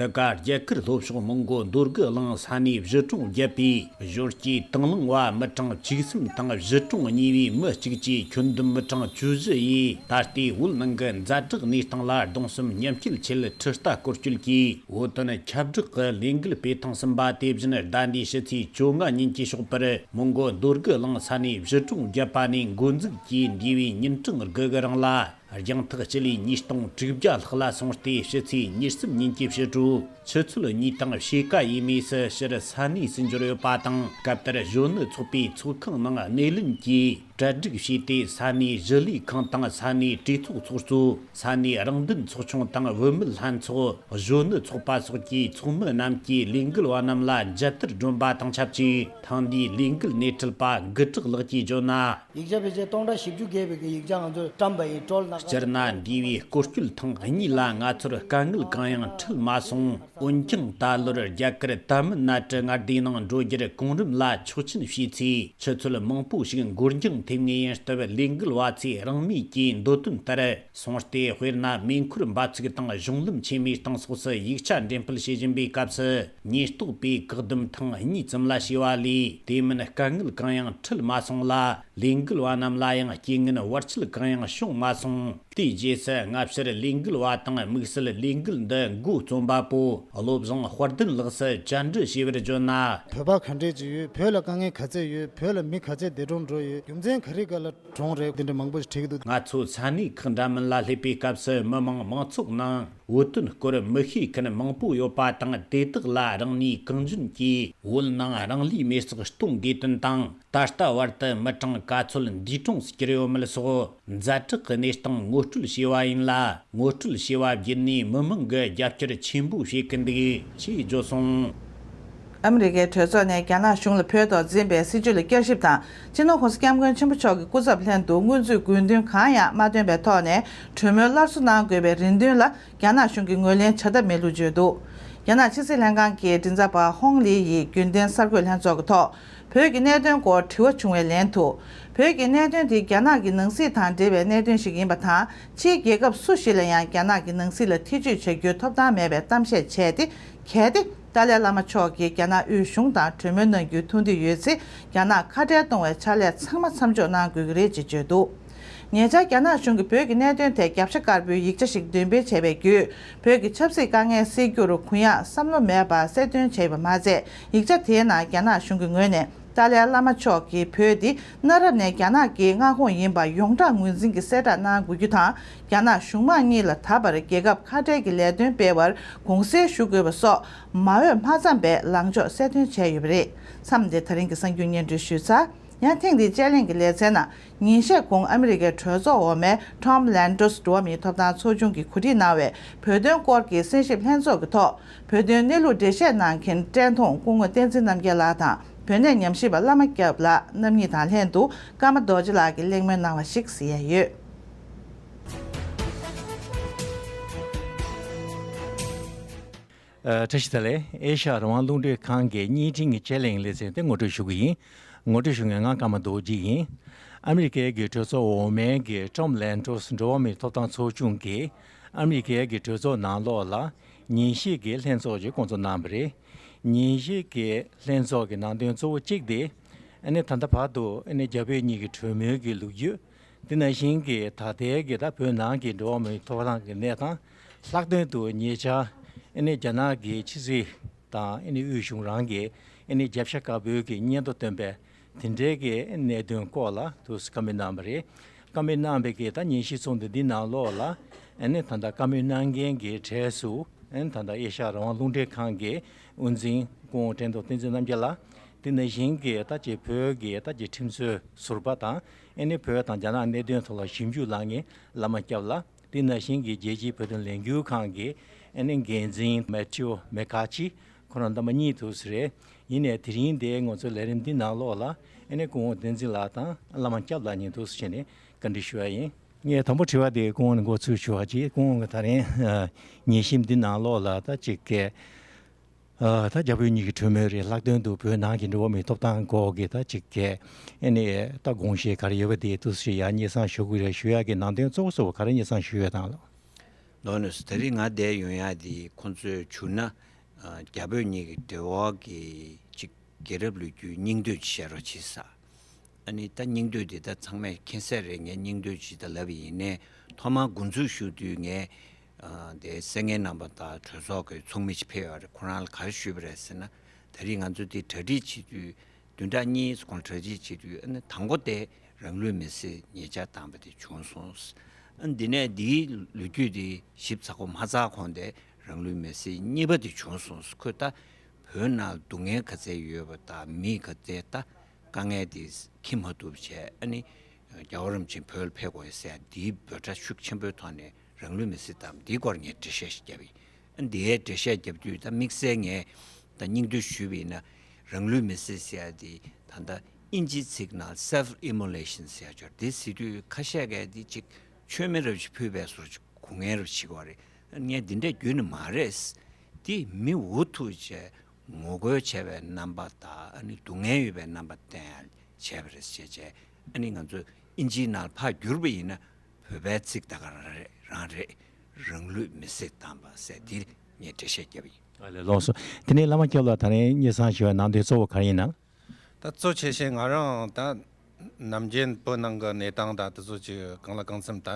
འདི་ག་རྒྱ་གར་ལྷོ་ཕྱོགས་མོན་གྷོ་འདོད་རྒུ་གླིང་ས་གནས་གཞིས་གྲོང་བརྒྱད་པའི་གཞོན་སྐྱེས་དང་བླངས་པ་མི་གྲངས་བཅུ་གསུམ་དང་གཞིས་གྲོང་གཉིས་པའི་མི་གཅིག་བཅས་ཁྱོན་བསྡོམས་མི་གྲངས་བཅུ་བཞི་ཡིས་ད་ལྟའི་བོད་ནང་གི་ཛ་དྲག་གནས་སྟངས་ལ་གདུང་སེམས་མཉམ་སྐྱེད་ཆེད་འཕྲུལ་རྟ་སྐོར་སྐྱོད་ཀྱིས་བོད་དོན་ཁྱབ་བསྒྲགས་ཀྱི་ལས་འགུལ་སྤེལ་ཐེངས་གསུམ་པ་དེ་བཞིན་ཟླ་འདིའི་ཕྱི་ཚེས་བཅོ་ལྔ་ཉིན་གྱི་ཞོགས་པར་མོན་གྷོ་འདོད་རྒུ་གླིང་ས་གནས་གཞིས་གྲོང་བརྒྱད་པ་ནས་འགོ་འཛུགས་ཀྱིས་འདས་པའི་ཉིན་གྲངས་དགུ་གི་རིང་ལ། རྒྱང་ཐག་སྤྱི་ལེ་ཉིས་སྟོང་དྲུག་བརྒྱ་ལྷག་ལ་སོང་སྟེ། ཕྱི་ཚེས་ཉེར་གསུམ་ཉིན་གྱི་ཕྱི་དྲོ་ཆུ་ཚོད་གཉིས་དང་ཕྱེད་ཀ་ཡས་མས་སུ་ཕྱིར་ས་གནས་སུ་འབྱོར་ཡོད་པ་དང་། སྐབས་དེར་གཞོན་ནུ་ཚོགས་པའི་ཚོགས་ཁང་ནང་སྣེ་ལེན་གྱིས་གྲ་སྒྲིག་བྱས་ཏེ། ས་གནས་གཞིས་ལས་ཁང་དང་ས་གནས་གྲོས་ཚོགས་ཚོགས་གཙོ། ས་གནས་རང་བདེན་ཚོགས་ཆུང་དང་བུད་མེད་ལྷན་ཚོགས། གཞོན་ནུ་ཚོགས་པ་སོགས་ཀྱི་ཚོགས་མི་རྣམས་ཀྱིས་ལས་འགུལ་བ་རྣམས་ལ་མཇལ་དར་སྒྲོན་པ་དང་ཆབས་ཅིག་ཐེངས་འདིའི་ལས་འགུལ་སྣེ་ཁྲིད་པ་དགུ་བྲག་ལགས་ཀྱིས་བརྗོད་ན། ཡིག་ཆ་ཕལ་ཆེར་སྟོང་ཕྲག་བཞི་བཅུ་བརྒལ་བའི་ཡིག་ཆ་ང་ཚོས་བཀྲམ་པ་ཡིན། སྤྲོ་ལ་སྤྱིར་ན་འདས་པའི་སྐོར་སྐྱོད་ཐེངས་གཉིས་ལ་ང་ཚོར་དཀའ་ངལ་གང་ཡང་འཕྲད་མ་སོང་། འོན་ཀྱང་ད་ལོར་རྒྱ་གར་ཏཱ་མིལ་ནཱ་ཀྲི་མངའ་སྡེའི་ནང་འགྲོ་རྒྱུར་གོང་རིམ་ལ་ཆོག་མཆན་ཞུས་ཚེ། ཆུ་ཚོད་མང་པོ་ཞིག་འགོར་འགྱངས་ཐེབས་ངེས་ཡིན་སྟབས། ལས་འགུལ་བ་ཚོས་རང་མོས་ཀྱིས་འདོད་དོན་ལྟར་སོང་སྟེ། དཔེར་ན། མེ་འཁོར་འབབ་ཚུགས་དང་གཞུང་ལམ་ཆེན་མོའི་སྟེང་སོགས་སུ་ཡིག་ཆ་འགྲེམས་སྤེལ་བྱེད་བཞིན་པའི་སྐབས་སུ། ཉེན་རྟོག་པས་བཀག་སྡོམ་ཐེངས་གཉིས་ཙམ་ལ་བྱས་པ་ལས། དེ་མིན་དཀའ་ངལ་གང་ཡང་འཕྲད་མ་སོང་ལ། ལས་འགུལ་བ་རྣམས་ལ་ཡང་རྐྱེན་ངན་བར་ཆད་གང་ཡང་བྱུང་མ་སོང་། དེའི་རྗེས་སུ་སྔ་ཕྱིར་ལས་འགུལ་བ་དང་དམིགས་བསལ་ལས་འགུལ་འདི་འགོ་རྩོམ་པ་པོ་བློ་བཟང་དཔལ་ལྡན་ལགས་སུ་བཅར་འདྲི་ཞུས་པར་བརྗོད་ན། བོད་པ་ག་འདྲས་ཅིག་ཡོད། བོད་ལ་དཀའ་ངལ་ག་ཚད་ཡོད། བོད་ལ་མི་ག་ཚད་འདས་གྲོངས་འགྲོ་ཡོད། རྒྱུ་མཚན་ག་རེ་ག་ལ་གྲོངས་རེད། དེ་འདྲ་མང་པོ་ཞིག་དྲིས་ཀྱི་འདུག་ང་ཚོ་ས་གནས་ཁག་འདྲ་མིན་ལ་སླེབས་པའི་སྐབས་སུ་མི་མང་མང་ཚོགས་ནང་བོད་དོན་སྐོར་མི་ཤེས་མཁན་མང་པོ་ཡོད་པ་དང་། དེ་དག་ལ་རང་ནུས་གང་འཇོན་གྱིས་བོད་ནང་རང་ལུས་མེར་སྲེག་གཏོང་དགོས་དོན་དང་། ད་ལྟ་བར་དུ་མི་གྲངས་ག་ཚོད་འདས་གྲོངས་སུ་གྱུར་ཡོད་མེད་སོགས་ཛ་དྲག་གི་གནས་སྟངས་ངོ་སྤྲོད་བྱས་པ་ཡིན་ལ། ངོ་སྤྲོད་བྱས་པ་བརྒྱུད་ནས་མི་མང་གིས་རྒྱབ་སྐྱོར་ཆེན་པོ་བྱེད་ཀྱི་འདུག་ཅེས་བརྗོད་སོང་། ཨ་མི་རི་ཀའི་གྲོས་ཚོགས་ནས་རྒྱ་ནག་གཞུང་ལ་བོད་ཐོག་འཛིན་པའི་སྲིད་བྱུས་ལ་བསྐྱར་ཞིབ་དང་། སྤྱི་ནོར་༸གོང་ས་༸སྐྱབས་མགོན་ཆེན་པོ་མཆོག་གི་སྐུ་ཚབ་ལྷན་དུ་སྔོན་ཚུད་དགོས་འདུན་གང་ཡང་མ་བཏོན་པའི་ཐོག་ནས་གྲོས་མོལ་སླར་གསོ་གནང་དགོས་པའི་རེ་འདུན་ལ། རྒྱ་ནག་གཞུང་གིས་ངོས་ལེན་བྱ་ཐབས་མེད་ལུགས་བརྗོད་འདུག་རྒྱ་ནག་ཕྱི་སྲིད་ལྷན་ཁང་གི་མགྲིན་ཚབ་པ་ཧོང་ལི་ཡིས་རྒྱུན་ལྡན་གསར་འགོད་ལྷན་ཚོགས་ཀྱི་ཐོག་བོད་ཀྱི་གནད་དོན་སྐོར་དྲི་བ་བྱུང་བའི་ལན་དུ། བོད་ཀྱི་གནད་དོན་དེ་རྒྱ་ནག་གི་ནང་སྲིད་དང་འབྲེལ་བའི་གནད་དོན་ཞིག་ཡིན་པ་དང་། ཕྱིའི་རྒྱལ་ཁབ་སུ་ཞིག་ལ་ཡང་རྒྱ་ནག་གི་ནང་སྲིད་ལ་ཐེ་ཇུས་བྱ་རྒྱུའི་ཐོབ་ཐང་མེད་པའི་གཏམ་བཤད་བྱས་ཏེ། གལ་ཏེ་ཏཱ་ལའི་བླ་མ་མཆོག་གིས་རྒྱ་ནག་དབུས་གཞུང་དང་གྲོས་མོལ་གནང་རྒྱུའི་ཐུགས་འདུན་ཡོད་ཚེ། རྒྱ་ནག་ཁ་བྲལ་གཏོང་བའི་ཕྱག་ལས་ཚང་མ་མཚམས་འཇོག་གནང་དགོས་ཀྱི་རེད་ཅེས་བརྗོད་འདུག་ཉེ་ཆར་རྒྱ་ནག་གཞུང་གིས་བོད་ཀྱི་གནད་དོན་ཐད་རྒྱབ་ཤ་དཀར་པོའི་ཡིག་ཆ་ཞིག་འདོན་སྤེལ་བྱས་པའི་བརྒྱུད། བོད་ཀྱི་ཆབ་སྲིད་དཀའ་ངལ་སེལ་རྒྱུར་གུ་ཡངས་བསམ་བློ་མེད་པ་གསལ་སྟོན་བྱས་པ་མ་ཟད། ཡིག་ཆ་དེའི་ནང་རྒྱ་ནག་གཞུང་གི་ངོས་ནས་ ཏཱ་ལའི་བླ་མ་མཆོག་གིས་བོད་འདི་གནའ་རབས་ནས་རྒྱ་ནག་གི་མངའ་ཁོངས་ཡིན་པ་ཡོངས་གྲགས་ངོས་འཛིན་གྱི་གསལ་བསྒྲགས་གནང་དགོས་རྒྱུ་དང་། རྒྱ་ནག་གཞུང་མང་གཉིས་ལ་ད་བར་རྒྱལ་ཁབ་ཁ་བྲལ་གྱི་ལས་དོན་སྤེལ་བར་དགོངས་སེལ་ཞུ་དགོས་པ་སོགས་མ་འོས་མ་འཚམས་པའི་ལངས་ཕྱོགས་གསལ་སྟོན་བྱས་ཡོད་པ་རེད། མཚམས་འདིར་ད་རིང་གི་གསར་འགྱུར་སྙན་སྒྲོན་ཞུས་ཚར། ཡང་ཐེངས་འདིའི་དཔྱད་གླེང་གི་ལེ་ཚན་ནང་ཉིན་ཤས་གོང་ཨ་མི་རི་ཀའི་གྲོས་ཚོགས་འོག་མའི་Tom Lantos འགྲོ་བ་མིའི་ཐོབ་ཐང་ཚོགས་ཆུང་གིས་གོ་སྒྲིག་གནང་བའི་བོད་དོན་སྐོར་གྱི་གསན་ཞིབ་ལྷན་ཚོགས་ཀྱི་ཐོག་བོད་དོན་གནས་ལུགས་འགྲེལ་བཤད་གནང་མཁན་བཀྲས་མཐོང་སྐུ་ངོ་བསྟན་འཛིན་རྣམ་རྒྱལ་ལགས་དང་། བོད་གནས་ཉམས་ཞིབ་པ་བླ་མ་སྐྱབས་ལགས་རྣམ་གཉིས་དང་ལྷན་དུ་ཀརྨ་རྡོ་རྗེ་ལགས་ཀྱིས་གླེང་མོལ་གནང་བ་ཞིག་གཟིགས་ཡ་ཡོད། ཨ། བཀྲ་ཤིས་བདེ་ལེགས། ཨེ་ཤ་ཡ་རང་དབང་རླུང་འཕྲིན་ཁང་གི་བརྙན་འཕྲིན་གྱི་དཔྱད་གླེང་ལེ་ཚན་དེ་ངོ་སྤྲོད་ཞུ་གི་ཡིན། ངོ་སྤྲོད་ཞུ་མཁན་ང་ཀརྨ་རྡོ་རྗེ་ཡིན། ཨ་མི་རི་ཀའི་གི་གྲོས་ཚོགས་འོག་མའི་གི་Tom Lantos འགྲོ་བ་མིའི་ཐོབ་ཐང་ཚོགས་ཆུང་གིས་ཨ་མི་རི་ཀའི་གི་གྲོས་ཚོགས་ནང་ལོགས་ལ་ཉིན་ཤས་ཀྱི་ལྷན་ཚོགས་ཅིག་བསྐོང་ཚོགས་གནང་བ་རེད། ཉིན་ཤས་ཀྱི་ལྷན་ཚོགས་ཀྱི་ནང་དོན་གཙོ་བོ་གཅིག་དེ་ཨ་ནི་ད་ལྟ་བར་དུ་ཨ་ནི་རྒྱ་བོད་གཉིས་ཀྱི་གྲོས་མོལ་གྱི་ལོ་རྒྱུས། དེ་ནང་བཞིན་གྱི་ད་ལྟའི་གི་ད་བོད་ནང་གི་འགྲོ་བ་མིའི་ཐོབ་ཐང་གི་གནས་སྟངས། ལྷག་དོན་དུ་ཉེ་ཆར་ཨ་ནི་རྒྱ་ནག་གི་ཕྱི་སྲིད་དང་ཨ་ནི་དབུས་གཞུང་རང་གིས་ཨ་ནི་རྒྱབ་ཤ་དཀར་པོའི་གི་སྙན་ཐོ་བཏོན་པའི་དེ་འབྲེལ་གྱི་གནད་དོན་སྐོར་ལ་དུ་བཀའ་མོལ་གནང་བ་རེད། བཀའ་མོལ་གནང་བའི་གི་ད་ཉིན་ཤས་ཚོགས་འདུ་འདི་ནང་ལོགས་ལ་ཨ་ནི་ད་ལྟ་བཀའ་མོལ་གནང་མཁན་གྱི་གྲས་སུ་ཨ་ནི་ད་ལྟ་ཨེ་ཤ་ཡ་རང་དབང་རླུང་འཕྲིན་ཁང་གི་དབུ་འཛིན་སྐུ་ངོ་བཀྲས་མཐོང་བསྟན་འཛིན་རྣམ་རྒྱལ་ལགས། དེ་ནང་བཞིན་གྱི་ད་ཅིག་བོད་ཀྱི་ད་ཅིག་ཁྲིམས་རྩོད་ཟུར་པ་དང་ཨ་ནི་བོད་དང་རྒྱ་ནག་གནད་དོན་ཐོག་ལ་ཞིབ་འཇུག་གནང་མཁན་བླ་མ་སྐྱབས་ལགས། དེ་ནང་བཞིན་གྱི་རྒྱལ་སྤྱིའི་བོད་དོན་ལས་འགུལ་ཁང་གི་ཨ་ནི་འགན་འཛིན་མེ་ཐིའུ་མེ་ཁ་ཆི། ཁོ་རང་རྣམ་པ་གཉིས་འདུག་སེ་རེད། ཡིན་ནའི་དེ་རིང་འདིའི་ང་ཚོའི་ལས་རིམ་འདི་ནང་ལོགས་ལ་ཨ་ནི་སྐུ་ངོ་བསྟན་འཛིན་ལགས་དང་བླ་མ་སྐྱབས་ལགས་གཉིས་འདུག་སེ་བྱས་ནས་བཀའ་འདྲི་ཞུ་ཡ་ཡིན། ངས་དང་པོ་དྲི་བ་དེ་སྐུ་ངོ་ནས་འགོ་ཚུགས་ཞུ་བ་གཅིག་སྐུ་ངོ་གིས་ད་རིང་ཨ་ཉིན་ཤས་འདི་ནང་ལོགས་ལ་ད་ཅིག་གི་ཨ་ད་རྒྱ་བོད་གཉིས་ཀྱི་གྲོས་མོལ་རེད། ལྷག་དོན་དུ་བོད་ནང་གི་འགྲོ་བ་མིའི་ཐོབ་ཐང་སྐོར་གྱི་ད་ཅིག་གི་ཨ་ནི་ད་དགོངས་བཞེས་ག་རེ་ཡོད་པ་དེ་འདུག་སེ་ཡར་སྙན་སེང་ཞུ་དགོས་རེད། ཞུ་ཡག་གི་ནང་དོན་གཙོ་བོ་གཙོ་བོ་ག་རེ་སྙན་སེང་ཞུ་ཡོད་དང་ལགས། ལགས་ནས་ད་རིང་ང་འདིར་ཡོང་ཡག་དེ་ཁོང་ཚོས་བྱུང་ན་ཨ་རྒྱ་བོད་གཉིས་ཀྱི་འབྲེལ་བ་གི་ཅིག་རྒྱལ་རབས་ལོ་རྒྱུས་སྙིང་བསྡུས་བཤད་རོགས་བྱེད་ས། ཨ་ནི་ད་སྙིང་བསྡུས་དེ་ད་ཚང་མས་མཁྱེན་གསལ་རེད། ངས་སྙིང་བསྡུས་ཅིག་ད་ལབ་ཡིན་ནའི་ཐོག་མར་འགོ་འཛུགས་ཞུ་དུས་ངས་ཨ་དེ་གསན་མཁན་རྣམ་པ་དང་གྲོས་ཚོགས་ཀྱི་ཚོགས་མི་ཅིག་ཕེབས་ཡོད་རེད། ཁོ་རང་ལ་ག་རེ་ཞུས་པ་རེད་ཟེར་ན། ད་རིང་ང་ཚོ་དེ་གྲ་སྒྲིག་བྱེད་དུས་བདུན་ཕྲག་གཉིས་གོང་གྲ་སྒྲིག་བྱེད་དུས་ཨ་ནི་དང་པོ་དེ་རང་ལུས་མེར་སྲེག་ཉེ་ཆར་བཏང་བ་དེ་བྱུང་སོང་། ཨ་འདི་ནས་འདིའི་ལོ་རྒྱུས་དེ་ཞིབ་ཚགས་པོ་མ་ཚར་གོང་དེ་རང་ལུས་མེར་སྲེག་གཉིས་པ་དེ་བྱུང་སོང་། ཁོས་ད་བོད་ནང་སྡུག་བསྔལ་ག་ཚད་ཡོད་པ་དང་མི་ག་ཚད་ད་དཀའ་ངལ་དེ་འཁྱེར་མ་ཐུབ་བྱས་ཨ་ནི་རྒྱལ་བ་རིན་པོ་ཆེ་བོད་ལ་ཕེབས་དགོས་ཟེར་འདིའི་འབོད་སྒྲ་ཤུགས་ཆེན་པོའི་ཐོག་ནས་རང་ལུས་མེར་སྲེག་བཏང་། འདིའི་སྐོར་ངས་འགྲེལ་བཤད་ཞིག་བརྒྱབ་ཡིན། ཨ་འདིའི་འགྲེལ་བཤད་བརྒྱབ་དུས་ད་དམིགས་བསལ་ངས་ད་སྙིང་བསྡུས་ཞུས་པ་ཡིན་ན། རང་ལུས་མེར་སྲེག་ཟེར་ཡ་དེ་ད་ལྟ་དབྱིན་ཇིའི་ཚིག་ནང་self immolation ཟེར་ཡ་ཅིག་ཡོད་རེད། དེ་ཟེར་དུས་ཁ་ཤས་ཀས་དེ་ཅིག་མཆོད་མེ་རབ་ཅིག་ཕུལ་བའི་བཟོ་ཅིག་གོ་མཁན་རབ་ཅིག་ཡོད་རེད། ངས་འདི་འདྲ་རྒྱུན་ནས་མ་རེད། དེ་མི་འུ་ཐུག་བྱས་ངོ་རྒོལ་བྱས་པའི་རྣམ་པ་དང་ཨ་ནི་སྡུག་བསྔལ་ཡོད་པའི་རྣམ་པ་བསྟན་ཡ་བྱས་པ་རེད་ཟེར་བྱས། ཨ་ནི་ང་ཚོ་དབྱིན་ཇིའི་ནང་ལ་ཕར་བསྒྱུར་བ་ཡིན་ན། བོད་པའི་ཚིག་ད་ག་རང་རེད། རང་རེད། རང་ལུས་མེར་སྲེག་བཏང་བ་ཟེར་འདིར་ངས་འགྲེལ་བཤད་བརྒྱབ་ཡིན། ཨ་ལས། ལགས་སོ། དེ་ནས་བླ་མ་སྐྱབས་ལགས་ད་རིང་སྙན་སེང་ཞུ་བའི་ནང་དོན་གཙོ་བོ་ག་རེ་ཡིན་ནམ། ད་གཙོ་ཆེ་ཤོས་ང་རང་ད་ནམ་རྒྱུན་བོད་ནང་གི་གནས་སྟངས་ད་དེ་ཚོ་ཅིག་གང་ལ་གང་འཚམ་ད་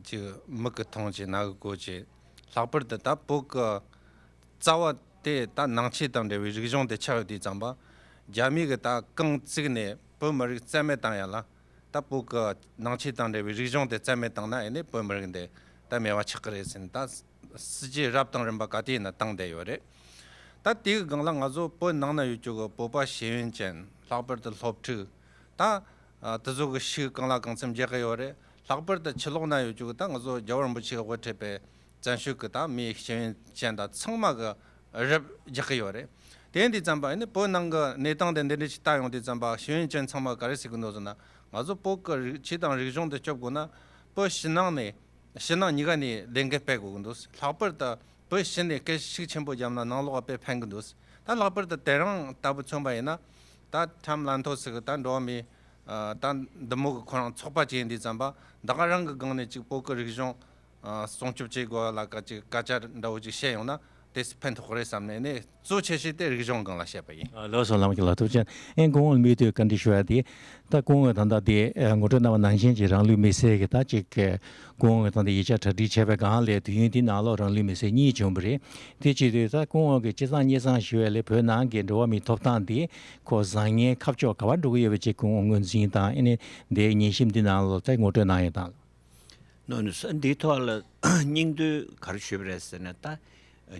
ཅིག་མིག་གིས་མཐོང་བྱས་རྣ་གིས་གོ་བྱས། ལྷག་པར་དུ་ད་བོད་ཀྱི་རྩ་བ་དེ་ད་ནང་ཆོས་དང་འབྲེལ་བའི་རིག་གཞུང་དེ་ཆགས་ཡོད་དུས་ཙམ་པ། རྒྱ་མི་གིས་ད་རྐང་བཙུགས་ནས་བོད་མི་རིགས་རྩ་མེད་བཏང་ཡ་ལ། ད་བོད་ཀྱི་ནང་ཆོས་དང་འབྲེལ་བའི་རིག་གཞུང་དེ་རྩ་མེད་བཏང་ན་ཨེ་ནས་བོད་མི་རིགས་འདི་ད་མེད་པ་ཆགས་ཀྱི་རེད་ཟེར་ནས་ད་སྲིད་ཇུས་རབ་དང་རིམ་པ་ག་དུས་ཡིན་ན་བཏང་བསྡད་ཡོད་རེད། ད་དེའི་སྒང་ལ་ང་ཚོ་བོད་ནང་ན་ཡོད་རྒྱུ་གི་བོད་པ་ཤེས་ཡོན་ཅན། ལྷག་པར་དུ་སློབ་ཕྲུག་ད་ཨ་དེ་ཚོ་གི་ཤུགས་གང་ལ་གང་འཚམ་རྒྱག་གི་ཡོད་རེད། ལྷག་པར་དུ་ཕྱི་ལོགས་ན་ཡོད་རྒྱུ་གི་ད་ང་ཚོ་རྒྱལ་བ་རིན་པོ་ཆེ་གི་དབུ་ཁྲིད་པའི་བཙན་བྱོལ་གི་ད་མི་ཤེས་ཡོན་ཅན་དང་ཚང་མ་གི་རེབ་རྒྱག་གི་ཡོད་རེད། དེ་ཡིན་དུས་ཙམ་པ་ཨ་ནི་བོད་ནང་གི་གནས་སྟངས་དེ་འདི་འདྲ་ཞིག་ལྟ་ཡོང་དུས་ཙམ་པ་ཤེས་ཡོན་ཅན་ཚང་མ་ག་རེ་ཟེར་གི་འདུག་ཟེར་ན། ང་ཚོ་བོད་ཀྱི་རིག་ཆོས་དང་རིག་གཞུང་དེ་སྐྱོབ་དགོས་ན་བོད་ཕྱི་ནང་ནས་ཕྱི་ནང་གཉིས་ཀ་ནས་ལས་འགུལ་སྤེལ་དགོས་ཀྱི་འདུག། ལྷག་པར་དུ་བོད་ཕྱི་ནས་སྐད་ཤུགས་ཆེན་པོ་བརྒྱབ་ན་ནང་ལོགས་ལ་དཔེ་ཕན་གྱི་འདུག། ད་ལྷག་པར་དུ་དེ་རིང་ལྟ་བུ་མཚོན་པ་ཡིན་ན། ད་ཊམ་ལན་ཐོ་ཟེར་གི་ད་འགྲོ་བ་མི་ཨ་ད་འདི་མོ་གི་ཁོ་རང་ཚོགས་པ་ཅིག་ཡིན་དུས་ཙམ་པ་ད་ག་རང་གི་སྒང་ནས་ཅིག་བོད་ཀྱི་རིག་གཞུང་ཨ་སྲུང་སྐྱོབ་བྱེད་དགོས་ལ་ཀ་ཅིག་སྐད་ཆ་འདྲ་བོ་ཅིག་བཤད་ཡོང་ན། དེ་ཕན་ཐོགས་རེད་བསམ་ནས་ནས་གཙོ་ཆེ་ཤོས་དེ་རིག་གཞུང་སྒང་ལ་བཤད་པ་ཡིན། ཨ། ལགས་སོ། བླ་མ་ཁྱེད་ལ་ཐུགས་རྗེ་ཆེ། ཨེ། སྐུ་ངོ་མུ་མཐུད་བཀའ་འདྲི་ཞུ་ཡ་དེ། ད་སྐུ་ངོས་ད་ལྟ་དེ་ངོ་སྤྲོད་གནང་བ་ནང་བཞིན་གྱི་རང་ལུས་མེར་སྲེག་གི་ད་ཅིག་སྐུ་ངོས་ད་ལྟ་ཡིག་ཆ་གྲ་སྒྲིག་བྱས་པའི་སྒང་ལས་དུས་ཡུན་དེའི་ནང་ལོགས་རང་ལུས་མེར་སྲེག་གཉིས་བྱུང་བ་རེད། དེ་བྱེད་དུས་ད་སྐུ་ངོ་གིས་སྤྱི་བཏང་སྙན་སེང་ཞུ་ཡ་ལས་བོད་ནང་གི་འགྲོ་བ་མིའི་ཐོབ་ཐང་དེ་ཁོ་བཟང་ངན་ཁ་ཕྱོགས་ག་པར་འགྲོ་གི་ཡོད་པའི་ཅིག་སྐུ་ངོ་ངོས་འཛིན་དང་། ཨེ་ནས་དེའི་ཉན་ཞིབ་འདི་ནང་ལོགས་ད་ངོ་སྤྲོད་གནང་ཡ་དང་། ནོ་ནོ། འདིའི་ཐོག་ལ་སྙིང་བསྡུས་ག་རེ་ཞུས་པ་རེད་ཟེར་ན། ད་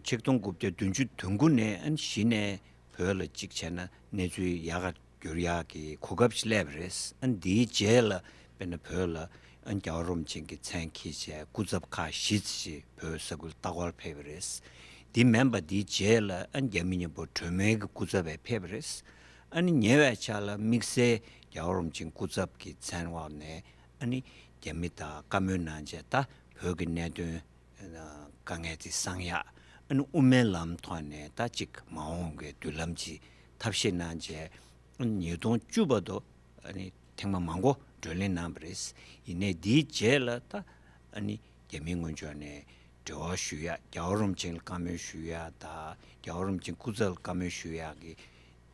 ཆིག་སྟོང་དགུ་བརྒྱ་བདུན་ཅུ་དོན་དགུ་ནས་ཨ་ནི་གཞི་ནས་བོད་ལ་གཅིག་བྱས་ན་གནས་ཚུལ་ཡག་ག་འགྱུར་ཡག་གི་གོ་སྐབས་ཤིག་སླེབས་པ་རེད། ཨ་ནི་འདིའི་རྗེས་ལ་དཔེར་ན་བོད་ལ་ཨ་ནི་རྒྱལ་བ་རིན་པོ་ཆེ་གི་མཚན་འཁྱེར་བྱས་སྐུ་ཚབ་ཁག་བཞི་ཙམ་ཞིག་བོད་ས་ཁུལ་ལྟ་སྐོར་ཕེབས་པ་རེད། འདི་མིན་པ་འདིའི་རྗེས་ལ་ཨ་ནི་རྒྱ་མི་མཉམ་པོ་གྲོས་མོལ་གྱི་སྐུ་ཚབ་པས་ཕེབས་པ་རེད། ཨ་ནི་ཉེ་བའི་ཆར་ལ་དམིགས་བསལ་རྒྱལ་བ་རིན་པོ་ཆེ་སྐུ་ཚབ་ཀྱི་མཚན་འོག་ནས་ཨ་ནི་རྒྱ་མི་དང་བཀའ་མོལ་གནང་བྱས་ད་བོད་ཀྱི་གནད་དོན་དཀའ་ངལ་དེ་སངས་ཡག་ཨ་ནི་དབུ་མའི་ལམ་ཐོག་ནས་ད་ཅིག་མ་འོངས་ཀྱི་མདུན་ལམ་ཅིག་ཐབས་ཤེས་གནང་བྱས། ཨ་ནི་ཉིས་སྟོང་བཅུ་བར་དུ་ཨ་ནི་ཐེངས་མ་མང་པོ་བགྲོ་གླེང་གནང་བ་རེད། ཡིན་ནའི་འདིའི་རྗེས་ལ་ད་ཨ་ནི་རྒྱ་མིའི་ངོས་ཕྱོགས་ནས་འབྲེལ་བ་ཞུ་ཡག་རྒྱལ་བ་རིན་པོ་ཆེ་ལ་བཀའ་མོལ་ཞུ་ཡག་དང་རྒྱལ་བ་རིན་པོ་ཆེ་སྐུ་ཚབ་ལ་བཀའ་མོལ་ཞུ་ཡག་གི་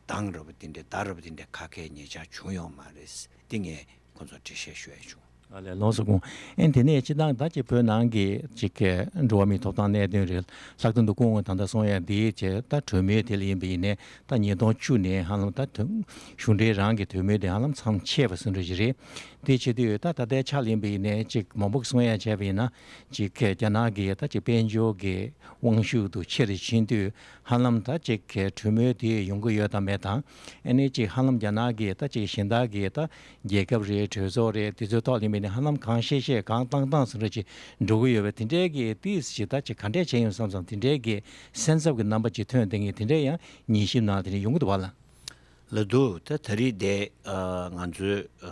གདང་ར་བ་དེ་འདྲའི་བརྡ་ར་བ་དེ་འདྲའི་ཁ་སྐད་ཉེ་ཆར་བྱུང་ཡོད་མ་རེད། འདི་ངས་ཁོང་ཚོར་འགྲེལ་བཤད་ཞུ་ཡ་བྱུང་། ཨ་ལས། ལགས་སོ་སྐུ་ངོ། ཨེ། དེ་ནས་སྤྱི་བཏང་ད་ཅིག་བོད་ནང་གི་ཅིག་གི་འགྲོ་བ་མིའི་ཐོབ་ཐང་གནད་དོན་རེད། ལྷག་དོན་དུ་སྐུ་ངོས་ད་ལྟ་གསུང་ཡ་འདི་བྱས་ད་གྲོས་མོལ་དེ་ལ་ཡིན་པ་ཡིན་ནའི་ད་ཉིས་སྟོང་བཅུ་ནས་ཧ་ལམ་ད་དོན་གཞུང་འབྲེལ་རང་གི་གྲོས་མོལ་དེ་ཧ་ལམ་མཚམས་ཆད་པ་ཟེར་འདྲ་ཞིག་རེད། དེ་བྱེད་དུས་ད་ད་ལྟའི་ཆ་ལ་ཡིན་པ་ཡིན་ནའི་ཅིག་མང་པོ་གསུང་ཡ་བྱས་པ་ཡིན་ན་ཅིག་གི་རྒྱ་ནག་གི་ད་ཅིག་དཔལ་འབྱོར་གྱི་དབང་ཤུགས་དུ་ཆེ་རུ་ཕྱིན་དུས་ཧ་ལམ་ད་ཅིག་གི་གྲོས་མོལ་དེ་ཡོང་གི་ཡོད་དམ་མེད་དང་། ཨ་ནི་ཅིག་ཧ་ལམ་རྒྱ་ནག་གི་ད་ཅིག་གཞན་དག་གི་ད་རྒྱལ་ཁབ་རེད། གྲོས་ཚོགས་རེད། དེ་ཚོའི་ཐོག་ལ་ཡིན་པ་ཡིན་ནའི་ཧ་ལམ་གང་བཤད་བཤད་གང་བཏང་བཏང་ཟེར་འདྲ་ཅིག་འགྲོ་གི་ཡོད་པས། དེ་འདྲའི་གི་ཏིས་ཅིག་ད་ཅིག་ག་འདྲས་བྱས་ཡོང་བསམ་བསམ་དེ་འདྲའི་གི་སེམས་འཚབ་ཀྱི་རྣམ་པ་ཅིག་ཐོན་བསྡད་མཁན་དེ་འདྲའི་ཡང་ཉན་ཞིབ་ནང་དེ་འདྲ་ཡོང་གི་འདུག་བ་ལ། ལ་འདུག་ད་ད་རེས་དེ་ཨ་ང་ཚོའི་ཨ་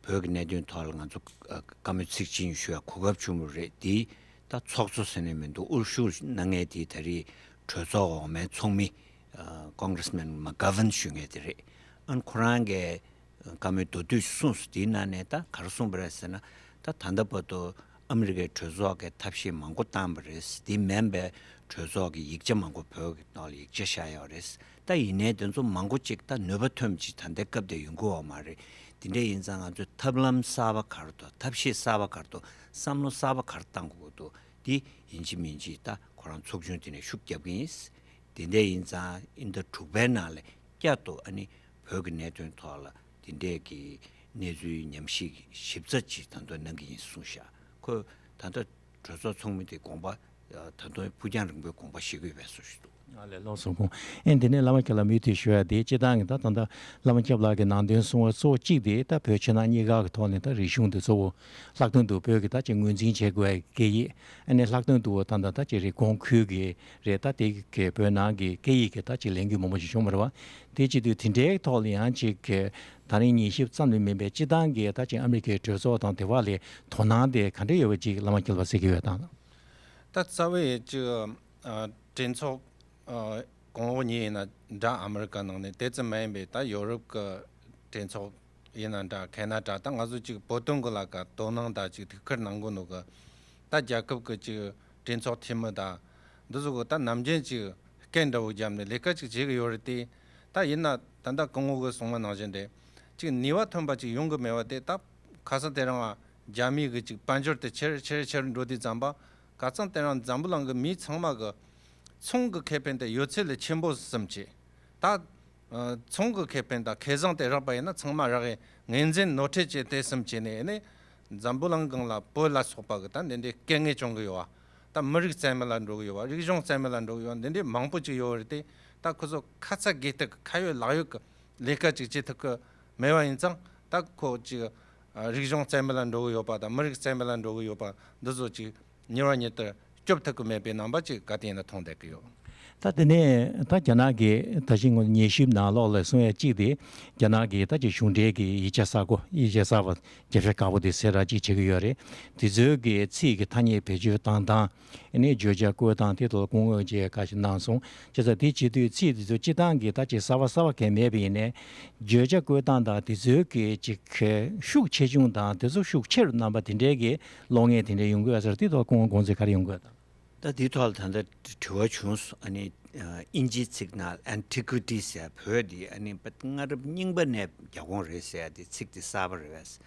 བོད་ཀྱི་གནད་དོན་ཐོག་ལ་ང་ཚོ་ཨ་བཀའ་མོལ་ཚིག་གཅིག་ཞུ་ཡ་གོ་སྐབས་བྱུང་བ་རེད། དེ་ད་ཚོགས་གཙོ་ཟེར་ནས་མི་འདུག་དབུ་བཞུགས་གནང་མཁན་དེ་ད་རེས་གྲོས་ཚོགས་འོག་མའི་ཚོགས་མི་ཨ་Congressman McGovern ཞུ་མཁན་དེ་རེད། ཨ་ནི་ཁོ་རང་གིས་བཀའ་མོལ་མདོར་བསྡུས་ཤིག་གསུངས་སོང་། དེའི་ནང་ནས་ད་ག་རེ་གསུངས་པ་རེད་ཟེར་ན། ད་ད་ལྟ་བར་དུ་ཨ་མི་རི་ཀའི་གྲོས་ཚོགས་ཀྱིས་ཐབས་ཤེས་མང་པོ་བཏང་བ་རེད། དེ་མིན་པའི་གྲོས་ཚོགས་ཀྱི་ཡིག་ཆ་མང་པོ་བོད་ཀྱི་ཐོག་ལ་ཡིག་ཆ་བཞག་ཡོད་རེད། ད་ཡིན་ནའི་དེ་ཚོ་མང་པོ་ཅིག་ད་ནུས་པ་ཐོན་ཅིག་ད་ལྟའི་སྐབས་དེ་ཡོང་གི་ཡོད་མ་རེད། དེ་འདྲ་ཡིན་ཙང་ང་ཚོས་ཐབས་ལམ་གསར་པ་ག་རེ་འདུག་ཐབས་ཤེས་གསར་པ་ག་རེ་འདུག་བསམ་བློ་གསར་པ་ག་རེ་བཏང་དགོས་ཀྱི་འདུག་དེ་ཡིན་གཅིག་མིན་གཅིག་ད་ཁོ་རང་ཚོགས་ཆུང་དེ་ནས་ཤུགས་རྒྱབ་ཀྱི་ཡིན། དེ་འདྲ་ཡིན་ཙང་ཨིན་ཟླ་དྲུག་པའི་ནང་ལ་བསྐྱར་དུ་ཨ་ནི་བོད་ཀྱི་གནད་དོན་ཐོག་ལ་དེ་འདྲས་ཀྱི་གནས་ཚུལ་ཉམས་ཞིབ་ཞིབ་ཚགས་ཅིག་ད་དུང་གནང་གི་ཡིན་གསུངས་ཤག་ཁོས་ད་ལྟ་གྲོས་ཚོགས་ཚོགས་མི་དེ་དགོངས་པ་ད་དུང་ཕུགས་རྒྱང་རིང་པོའི་དགོངས་པ་བཞེས་ཀྱི་ཡོད་པའི་གསུངས་ཤིག་འདུག་ཨ་ལས། ལགས་སོ་སྐུ་ངོ། ཨེ། དེ་ནས་བླ་མ་ཁྱེད་ལ་མུ་མཐུད་ཞུ་ཡ་དེ་སྤྱི་བཏང་གི་ད་ད་ལྟ་བླ་མ་སྐྱབས་ལགས་ཀྱིས་ནང་དོན་གསུང་བ་གཙོ་བོ་གཅིག་དེ་ད་བོད་ཕྱི་ནང་གཉིས་ཀ་གི་ཐོག་ནས་ད་རིག་གཞུང་དེ་གཙོ་བོ་ལྷག་དོན་དུ་བོད་ཀྱི་ད་ཅིག་ངོས་འཛིན་བྱེད་དགོས་པའི་སྐད་ཡིག་ཨ་ནི་ལྷག་དོན་དུ་ད་ད་ད་ཅིག་རེད་གོང་ཁུལ་གྱི་རེད། ད་དེ་གི་བོད་ནང་གི་སྐད་ཡིག་གི་ད་ཅིག་ལས་འགུལ་མང་པོ་ཞིག་བྱུང་བ་རེད་བ། དེ་བྱེད་དུས་དེ་འདྲའི་ཐོག་ལ་ཡང་ཅིག་གི་ད་རིང་ཉན་ཞིབ་ཙམ་ལས་མིན་པའི་སྤྱི་བཏང་གི་ད་ཅིག་ཨ་མི་རི་ཀའི་གྲོས་ཚོགས་དང་དེ་བ་ལས་དོ་སྣང་དེ་ག་འདྲ་ཡོད་པ་ཅིག་བླ་མ་སྐྱབས་ལགས་གཟིགས་ཀྱི་ཡོད་དམ། ད་རྩ་བའི་ཅིག་ཨ་གྲོས་ཚོགས་ཨ་གོང་འོག་གཉིས་ཡིན་ན་འདྲ། ཨ་མི་རི་ཀ་ནང་ནས། དེ་ཙམ་མ་ཡིན་པའི་ད་ཡོ་རོབ་ཀྱི་གྲོས་ཚོགས་ཡིན་ན་འདྲ། ཁེ་ན་ཌ། ད་ང་ཚོ་ཅིག་བོད་དོན་གྱི་ལ་ཀ་དོ་སྣང་དང་ཅིག་ཐུགས་ཁུར་གནང་གི་འདུག་གི། ད་རྒྱལ་ཁབ་ཀྱི་ཅིག་གྲོས་ཚོགས་འཐུས་མི་དང་འདི་ཚོ་གི་ད་ནམ་རྒྱུན་ཅིག་སྐད་འདྲ་བོ་བརྒྱབ་ནས་ལས་ཀ་ཅིག་བྱེད་ཀྱི་ཡོད་རེད་དེ། ད་ཡིན་ན་ད་ལྟ་སྐུ་ངོ་གིས་གསུངས་པ་ནང་བཞིན་རེད། ཅིག་ནུས་པ་ཐོན་པ་ཅིག་ཡོང་གི་མེད་པ་དེ། ད་ཁ་སང་དེ་རིང་རྒྱ་མི་གི་ཅིག་དཔལ་འབྱོར་དེ་ཆེར་ཆེར་ཆེར་འགྲོ་དུས་ཙམ་པ། ཁ་སང་དེ་རིང་འཛམ་བུ་གླིང་གི་མི་ཚང་མ་གི་ཚོང་གི་ཁེ་ཕན་དེ་ཡོད་ཚད་ལས་ཆེན་པོ་བསམ་བྱས། ད་ཨ་ཚོང་གི་ཁེ་ཕན་དང་ཁེ་བཟང་དེ་རག་པ་ཡིན་ན་ཚང་མ་རག་གི། ངོས་འཛིན་ནོར་འཁྲུལ་བྱས་ཏེ་བསམ་བྱས་ནས་ནི་འཛམ་བུ་གླིང་སྒང་ལ་བོད་ལ་སོགས་པ་གི་ད་འདི་འདྲའི་སྐད་ངན་བྱུང་གི་ཡོད་བ། ད་མི་རིགས་རྩ་མེད་ལ་འགྲོ་གི་ཡོད་བ། རིག་གཞུང་རྩ་མེད་ལ་འགྲོ་གི་ཡོད་བ། འདི་འདྲའི་མང་པོ་ཅིག་ཡོད་རེད་དེ། ད་ཁོ་ཚོ་ཁ་ཚ་དགོས་གཏུག་ཁ་ཡོད་ལག་ཡོད་གི་ལས་ཀ་ཅིག་བྱེད་ཐུབ་གི་མེད་པ་ཡིན་ཙང་། ད་ཁོ་ཅིག་ཨ་རིག་གཞུང་རྩ་མེད་ལ་འགྲོ་གི་ཡོད་པ་དང་མི་རིགས་རྩ་མེད་ལ་འགྲོ་གི་ཡོད་པ་འདི་ཚོ་ཅིག་ཉེ་བར་ཉེ་དུ་སྐྱོབ་ཐུབ་ཀྱི་མེད་པའི་རྣམ་པ་ཅིག་ག་དུས་ཡིན་ན་མཐོང་བསྡད་ཀྱི་ཡོད། ད་དེ་ནས་ད་རྒྱ་ནག་གི་ད་ཅིག་ངོ་ཉན་ཞིབ་ནང་ལོགས་ལ་གསུང་ཡ་གཅིག་དེ། རྒྱ་ནག་གི་ད་ཅིག་གཞུང་འབྲེལ་གྱི་ཡིག་ཆ་གསར་པ་ཡིག་ཆ་གསར་པ་རྒྱབ་ཤ་དཀར་པོ་དེ་གསལ་བསྒྲགས་ཅིག་བྱེད་ཀྱི་ཡོད་རེད། དེ་ཚོའི་གི་ཚིག་གི་ཐ་སྙད་བེད་སྤྱོད་བཏང་སྟངས། ཨ་ནི་བརྗོད་བྱ་བཀོལ་སྟངས་དེ་ཐོག་ལ་སྐུ་ངོས་ཀྱིས་བཀའ་ཞིག་གནང་སོང་། བྱས་ཙང་དེ་བྱེད་དུས་ཚིག་དེ་ཚོ་སྤྱི་བཏང་གི་ད་ཅིག་གསར་པ་གསར་པ་གང་མེད་པ་ཡིན་ནའི། བརྗོད་བྱ་བཀོལ་སྟངས་དང་དེ་ཚོའི་གི་ཅིག་ཤུགས་ཆེ་ཆུང་དང་དེ་ཚོ་ཤུགས་ཆེ་རུ་བསྣམས་པ་དེ་འདྲའི་གི་གློག་བརྙན་དེ་འདྲ་ཡོང་གི་ཡོད་ས་རེད། དེ་ཐོག་སྐུ་ངོ་དགོངས་ཚུལ་ག་རེ་ཡོང་གི་ཡོད་དམ། ད་ ད་འདིའི་ཐོག་ལ་ད་ལྟ་དྲི་བ་བྱུང་སོང་། ཨ་ནི་ཨ་དབྱིན་ཇིའི་ཚིག་ནང་antiquity ཟེར་བོད་འདི་ཨ་ནི་པ་སྔ་རབས་རྙིང་པ་ནས་རྒྱ་གོང་རེད་ཟེར་ཡ་དེ་ཚིག་དེ་གསར་པ་རེད་པས།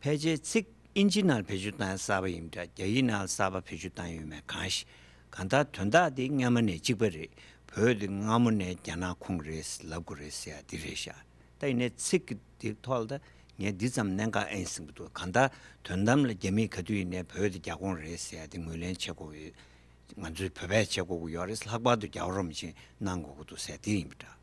ཕལ་ཆེར་ཚིག་དབྱིན་ཇི་ནང་བེད་སྤྱོད་བཏང་ཡ་གསར་པ་ཡིན་འདྲ། རྒྱ་ཡིག་ནང་གསར་པ་བེད་སྤྱོད་བཏང་ཡོད་མེད་གང་ཤེས། གང་ལྟར་དོན་དག་དེ་སྔ་མ་ནས་གཅིག་པ་རེད། བོད་དེ་སྔ་མོ་ནས་རྒྱ་ནག་ཁོངས་རེད་ལབ་དགོས་རེད་ཟེར་ཡ་དེ་རེད་ཤག་ད་ཡིན་ནའི་ཚིག་གི་དེ་ཐོག་ལ་ད་ངས་འདི་ཙམ་གནད་འགག་ཨེ་ཡིན་གསུང་གི་འདུག་གང་ལྟར་དོན་དམ་ལ་རྒྱ་མིས་ག་དུས་ཡིན་ནའི་བོད་དེ་རྒྱ་ཁོངས་རེད་ཟེར་ཡ་དེ་ངོས་ལེན་བྱེད་དགོས་ཡོད། ང་ཚོས་བོད་པས་བྱེད་དགོས་ཀྱི་ཡོད་རེད། ལྷག་པར་དུ་རྒྱལ་བ་རིན་པོ་ཆེས་གནང་དགོས་ཀྱི་འདུག་ཟེར་དེ་ཡིན་པ་འདྲ།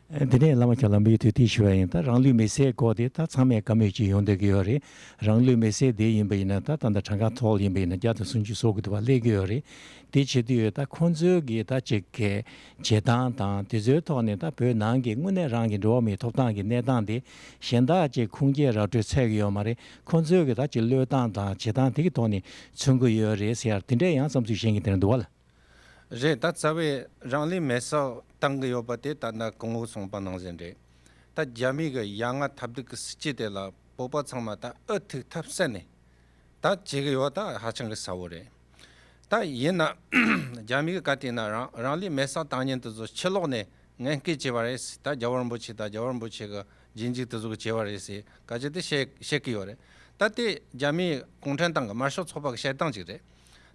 དེ་ནས་བླ་མ་ཁྱོད་ལ་མུ་མཐུད་དེ་ཞུ་བ་ཡིན། ད་རང་ལུས་མེར་སྲེག་སྐོར་དེ་ད་ཚང་མས་བཀའ་མོལ་ཅིག་ཡོང་བསྡད་ཀྱི་ཡོད་རེད། རང་ལུས་མེར་སྲེག་དེ་ཡིན་པ་ཡིན་ན་ད་ད་ལྟ་གྲངས་ཀ་ཐོག་ཡིན་པ་ཡིན་ན་བརྒྱ་དང་སུམ་ཅུ་སོ་དགུ་དུ་བ་སླེབས་ཀྱི་ཡོད་རེད། དེ་བྱེད་དུས་ད་ཁོང་ཚོའི་གི་ད་ཅིག་གི་བྱེད་སྟངས་དང་དེ་ཚོའི་ཐོག་ནས་ད་བོད་ནང་གི་དངོས་གནས་རང་གི་འགྲོ་བ་མིའི་ཐོབ་ཐང་གི་གནས་སྟངས་དེ་གཞན་དག་ཅིག་ཁུངས་སྐྱེལ་ར་སྤྲོད་འཚལ་གྱི་ཡོད་མ་རེད། ཁོང་ཚོའི་གི་ད་ཅིག་བློས་བཏང་དང་བྱེད་སྟངས་དེ་གི་ཐོག་ནས་མཚོན་གྱི་ཡོད་རེད་ཟེར་ཡ་དེ་འདྲས་ཡང་བསམ་ཚུལ་བཤད་མཁན་དེ་འདྲ་འདུག་བ་ལ། རེད། ད་རྩ་བའི་རང་ལུས་མེར་སྲེག་བཏང་གི་ཡོད་པ་དེ་ད་ལྟ་གོང་འོག་གསུངས་པ་ནང་བཞིན་རེད། ད་རྒྱ་མི་གི་ཡ་ང་ཐབས་སྡུག་གི་སྲིད་ཇུས་དེ་ལ་བོད་པ་ཚང་མ་ད་ཨུ་ཐུག་ཐབས་ཟད་ནས་ད་བྱེད་གི་ཡོད། ད་ཧ་ཅང་གི་གསལ་བོ་རེད། ད་ཡིན་ན་རྒྱ་མི་གི་ག་དུས་ན་རང་རང་ལུས་མེར་སྲེག་བཏང་མཁན་དེ་ཚོ་ཕྱི་ལོགས་ནས་ངན་སྐུལ་བྱས་པ་རེད། ད་རྒྱལ་བ་རིན་པོ་ཆེ་དང་རྒྱལ་བ་རིན་པོ་ཆེ་གི་རྗེས་འཇུག་དེ་ཚོ་གིས་བྱས་པ་རེད་ཟེར་སྐད་ཆ་དེ་བཤད་བཤད་ཀྱི་ཡོད་རེད། ད་དེ་རྒྱ་མིའི་གུང་ཁྲན་ཏང་གི་དམར་ཤོག་ཚོགས་པ་གི་བཤད་སྟངས་ཅིག་རེད།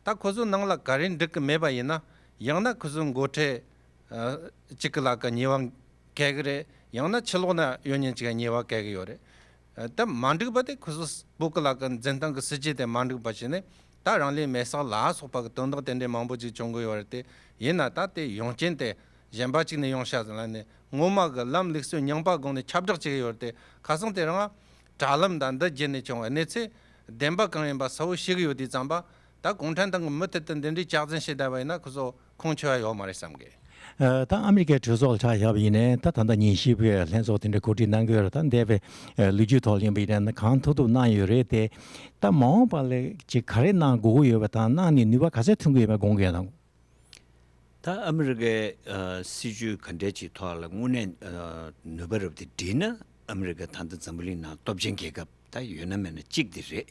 ད་ཁོ་ཚོའི་ནང་ལ་ག་རེ་འགྲིག་གི་མེད་པ་ཡིན་ན། ཡང་ན་ཁོ་ཚོའི་འགོ་ཁྲིད་ཨ་གཅིག་གི་ལག་གི་ཉེས་པ་གས་གི་རེད། ཡང་ན་ཕྱི་ལོགས་ན་ཡོད་མཁན་ཅིག་གི་ཉེས་པ་གས་གི་ཡོད་རེད། ཨ་ད་མ་འགྲིག་པ་དེ་ཁོ་ཚོ་བོད་གི་ལག་གི་འཛིན་སྟངས་གི་སྲིད་ཇུས་དེ་མ་འགྲིག་པ་བྱས་ནས་ད་རང་ལུས་མེར་སྲེག་ལ་སོགས་པ་གི་དོན་དག་དེ་འདྲའི་མང་པོ་ཅིག་བྱུང་གི་ཡོད་རེད་དེ། ཡིན་ན་ད་དེ་ཡོང་རྐྱེན་དེ་གཞན་པ་ཅིག་ནས་ཡོང་ཤག་ཟེར་ལབ་ནས་ངོ་མ་གི་ལམ་ལུགས་སྲོལ་རྙིང་པ་སྒང་ནས་ཁྱབ་བསྒྲགས་བྱེད་ཀྱི་ཡོད་རེད་དེ། ཁ་སང་དེ་རིང་དྲ་ལམ་དང་འདི་བརྒྱུད་ནས་བྱུང་བའི་གནས་ཚུལ་བདེན་པ་གང་ཡིན་པ་གསལ་བོ་ཤེས་ཀྱི་ཡོད་དུས་ཙམ་པ། ད་གུང་ཁྲན་ཏང་གི་མུ་མཐུད་དུ་འདི་འདྲའི་སྐྱག་རྫུན་བཤད་བསྡད་པ་ཡིན་ན་ཁོ་ཚོ་ཁུངས་འཁྱོལ་ཡ་ཡོད་མ་རེད་བསམ་གི། ཨ་ད་ཨ་མི་རི་ཀའི་གྲོས་ཚོགས་ལ་ཆ་བཞག་པ་ཡིན་ནའི་ད་ད་ལྟ་ཉིན་ཤས་པའི་ལྷན་ཚོགས་དེ་འདྲ་གོ་སྒྲིག་གནང་གི་ཡོད་རེད། ད་འདས་པའི་ལོ་རྒྱུས་ཐོག་ཡིན་པ་ཡིན་ན་གང་ཐུབ་ཐུབ་གནང་ཡོད་རེད་དེ། ད་མ་འོངས་པ་ལ་ཅིག་ག་རེ་གནང་དགོས་ཀྱི་ཡོད་པ་དང་གནང་ནས་ནུས་པ་ག་ཚད་ཐོན་གྱི་ཡོད་པ་དགོངས་ཀྱི་ཡོད་དམ། ད་ཨ་མི་རི་ཀའི་ཨ་སྲིད་ཇུས་ག་འདྲས་ཅིག་ཐོག་ལ་དངོས་གནས་ཨ་ནུས་པ་རབ་དེ་བསྒྲིལ་ན། ཨ་མི་རི་ཀ་ད་ལྟ་འཛམ་བུ་གླིང་ནང་སྟོབས་ཆེན་རྒྱལ་ཁབ་ད་ཡོད་ན་མེད་ན་གཅིག་དེ་རེད།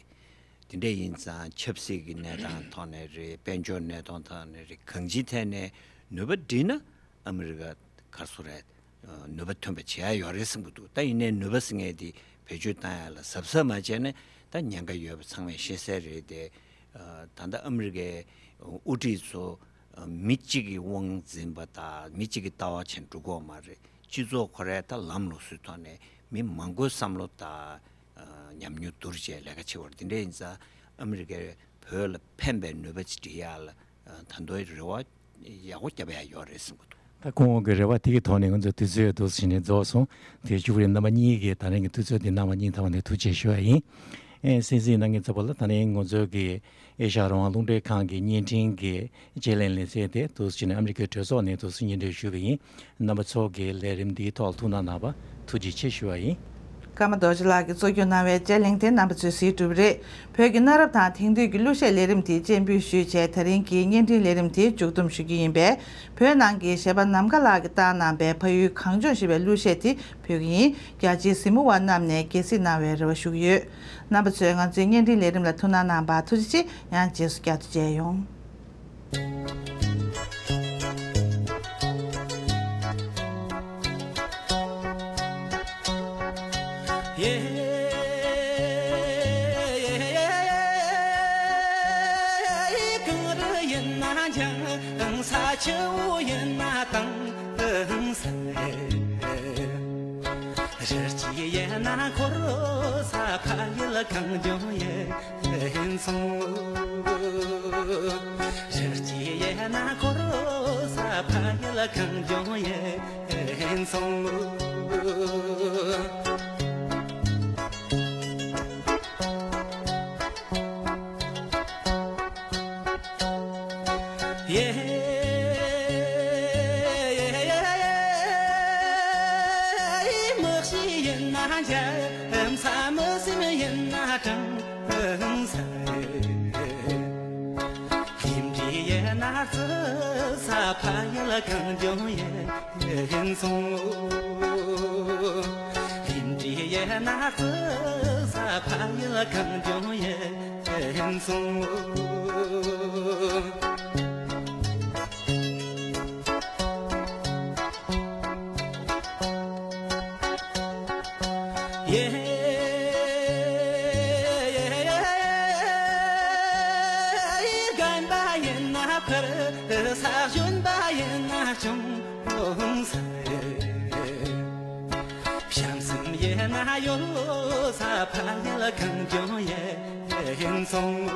དེ་འདྲས་ཡིན་ཙང་ཆབ་སྲིད་ཀྱི་གནས་སྟངས་ཐོག་ནས་རེད། དཔལ་འབྱོར་གནས་སྟངས་ཐོག་ནས་རེད། གང་ཅིའི་ཐད་ནས་ནུས་པ་བསྒྲིལ་ན་ཨ་མི་རི་ཀ་ག་རེ་ཟེར་རེད། ཨ་ནུས་པ་ཐོན་པ་བྱེད་ཡ་ཡོད་རེད་བསམ་གྱི་འདུག་ད་ཡིན་ནའི་ནུས་པ་ཟེར་མཁན་དེ་བེད་སྤྱོད་བཏང་ཡ་ལ་གཟབ་གཟབ་མ་བྱས་ན་ད་ཉེན་ཁ་ཡོད་པ་ཚང་མས་ཤེས་གསལ་རེད་དེ། ཨ་ད་ལྟ་ཨ་མི་རི་ཀའི་དབུ་ཁྲིད་ཚོ་ཨ་མི་གཅིག་གི་དབང་འཛིན་པ་དང་མི་གཅིག་གི་ལྟ་བ་བྱས་འགྲོ་གི་ཡོད་མ་རེད། སྤྱི་ཚོགས་ཁོ་རའི་ད་ལམ་ལུགས་སྲོལ་ཐོག་ནས་མི་མང་པོའི་བསམ་བློ་དང་ཨ་ཉམས་མྱོང་བསྡུར་བྱས་ལས་ཀ་བྱེད་པ་རེད། དེ་འདྲ་ཡིན་ཙང་ཨ་མི་རི་ཀས་བོད་ལ་ཕན་པའི་ནུས་པ་ཅིག་སྒྲིལ་ཡ་ལ་ཨ་ད་དུང་རེ་བ་ཡག་པོ་བརྒྱབ་ཡ་ཡོད་རེད་བསམ་གྱི་འདུག་ད་ཁོང་གི་རེ་བ་དེ་གི་ཐོག་ནས་ང་ཚོའི་དུས་ཚོད་འདུག་སེ་བྱས་ནས་རྫོགས་སོང་། དེ་བཞུགས་རིང་རྣམ་པ་གཉིས་ཀྱིས་ད་རིང་གི་དུས་ཚོད་འདི་གནང་བ་སྙིང་ཐག་པ་ནས་ཐུགས་རྗེ་ཆེ་ཞུ་བ་ཡིན། ཨེ་གསན་གཟིགས་གནང་མཁན་ཚོ་ལ་ད་རིང་ང་ཚོའི་གི་ཨེ་ཤ་ཡ་རང་དབང་རླུང་འཕྲིན་ཁང་གི་བརྙན་འཕྲིན་གྱི་དཔྱད་གླེང་ལེ་ཚན་དེ་འདུག་སེ་བྱས་ནས་ཨ་མི་རི་ཀའི་གྲོས་ཚོགས་ནས་འདུག་སེ་སྙན་སྒྲོན་ཞུས་པ་ཡིན། རྣམ་པ་ཚོ་གིས་ལས་རིམ་འདིའི་ཐོག་ལ་ཐུགས་སྣང་གནང་བ་ཐུགས་རྗེ་ཆེ་ཞུ་བ་ཡིན། ཀརྨ་རྡོ་རྗེ་ལགས་ཀྱིས་གཙོ་སྐྱོང་གནང་བའི་དཔྱད་གླེང་དེ་རྣམ་པ་ཚོས་གཟིགས་གྲུབ་པ་རེད། བོད་ཀྱི་གནའ་རབས་དང་དེང་དུས་ཀྱི་གླུ་གཞས་ལས་རིམ་དེ་སྤྱན་འབུལ་ཞུས་བྱས། ད་རིང་གི་བརྙན་འཕྲིན་ལས་རིམ་དེ་མཇུག་བསྡོམས་ཞུ་རྒྱུ་ཡིན་པས། བོད་ནང་གི་གཞས་པ་ནམ་མཁའ་ལགས་ཀྱིས་བཏང་གནང་པའི་ཕ་ཡུལ་གངས་ལྗོངས་ཞེས་པའི་གླུ་གཞས་དེ་ཕུལ་གྱི་ཡིན། རྒྱ་ཆེའི་གཟིགས་མོ་བ་རྣམས་ནས་དགྱེས་གཟིགས་གནང་བའི་རེ་བ་ཞུ་གི་ཡོད། རྣམ་པ་ཚོས་ང་ཚོའི་བརྙན་འཕྲིན་ལས་རིམ་ལ་ཐུགས་སྣང་གནང་བར་ཐུགས་རྗེ་ཆེ། ཡང་རྗེས་སུ་བསྐྱར་དུ་མཇལ་ཡོང་། རི་སྐྱེས་ཡན་ན་འཁོར་ས་ཕ་ཡུལ་གངས་ལྗོངས་ཡིན་སོང་། རི་སྐྱེས་ཡན་ན་འཁོར་ས་ཕ་ཡུལ་གངས་ལྗོངས་ཡིན་སོང་། ཡེ། མི་ཤེས་ཡིན་ན་འཇའ་ས། མི་སེམས་ཡིན་ན་གྲང་ས། ལྷུན་གྲུ་ཡིན་ན་རྩི་ས། ཕ་ཡུལ་གངས་ལྗོངས་ཡིན་སོང་། ལྷུན་གྲུ་ཡིན་ན་རྩི་ས། ཕ་ཡུལ་གངས་ལྗོངས་ཡིན་སོང་། བྱུང་ས་རེད། བྱམས་སེམས་ཡོད་ན་ཡོད་ས་ཕ་ཡུལ་གངས་ལྗོངས་ཡིན་སོང་།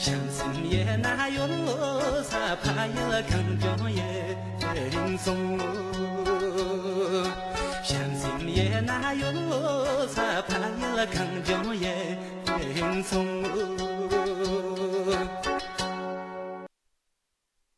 བྱམས་སེམས་ཡོད་ན་ཡོད་ས་ཕ་ཡུལ་གངས་ལྗོངས་ཡིན་སོང་། བྱམས་སེམས་ཡོད་ན་ཡོད་ས་ཕ་ཡུལ་གངས་ལྗོངས་ཡིན་སོང་།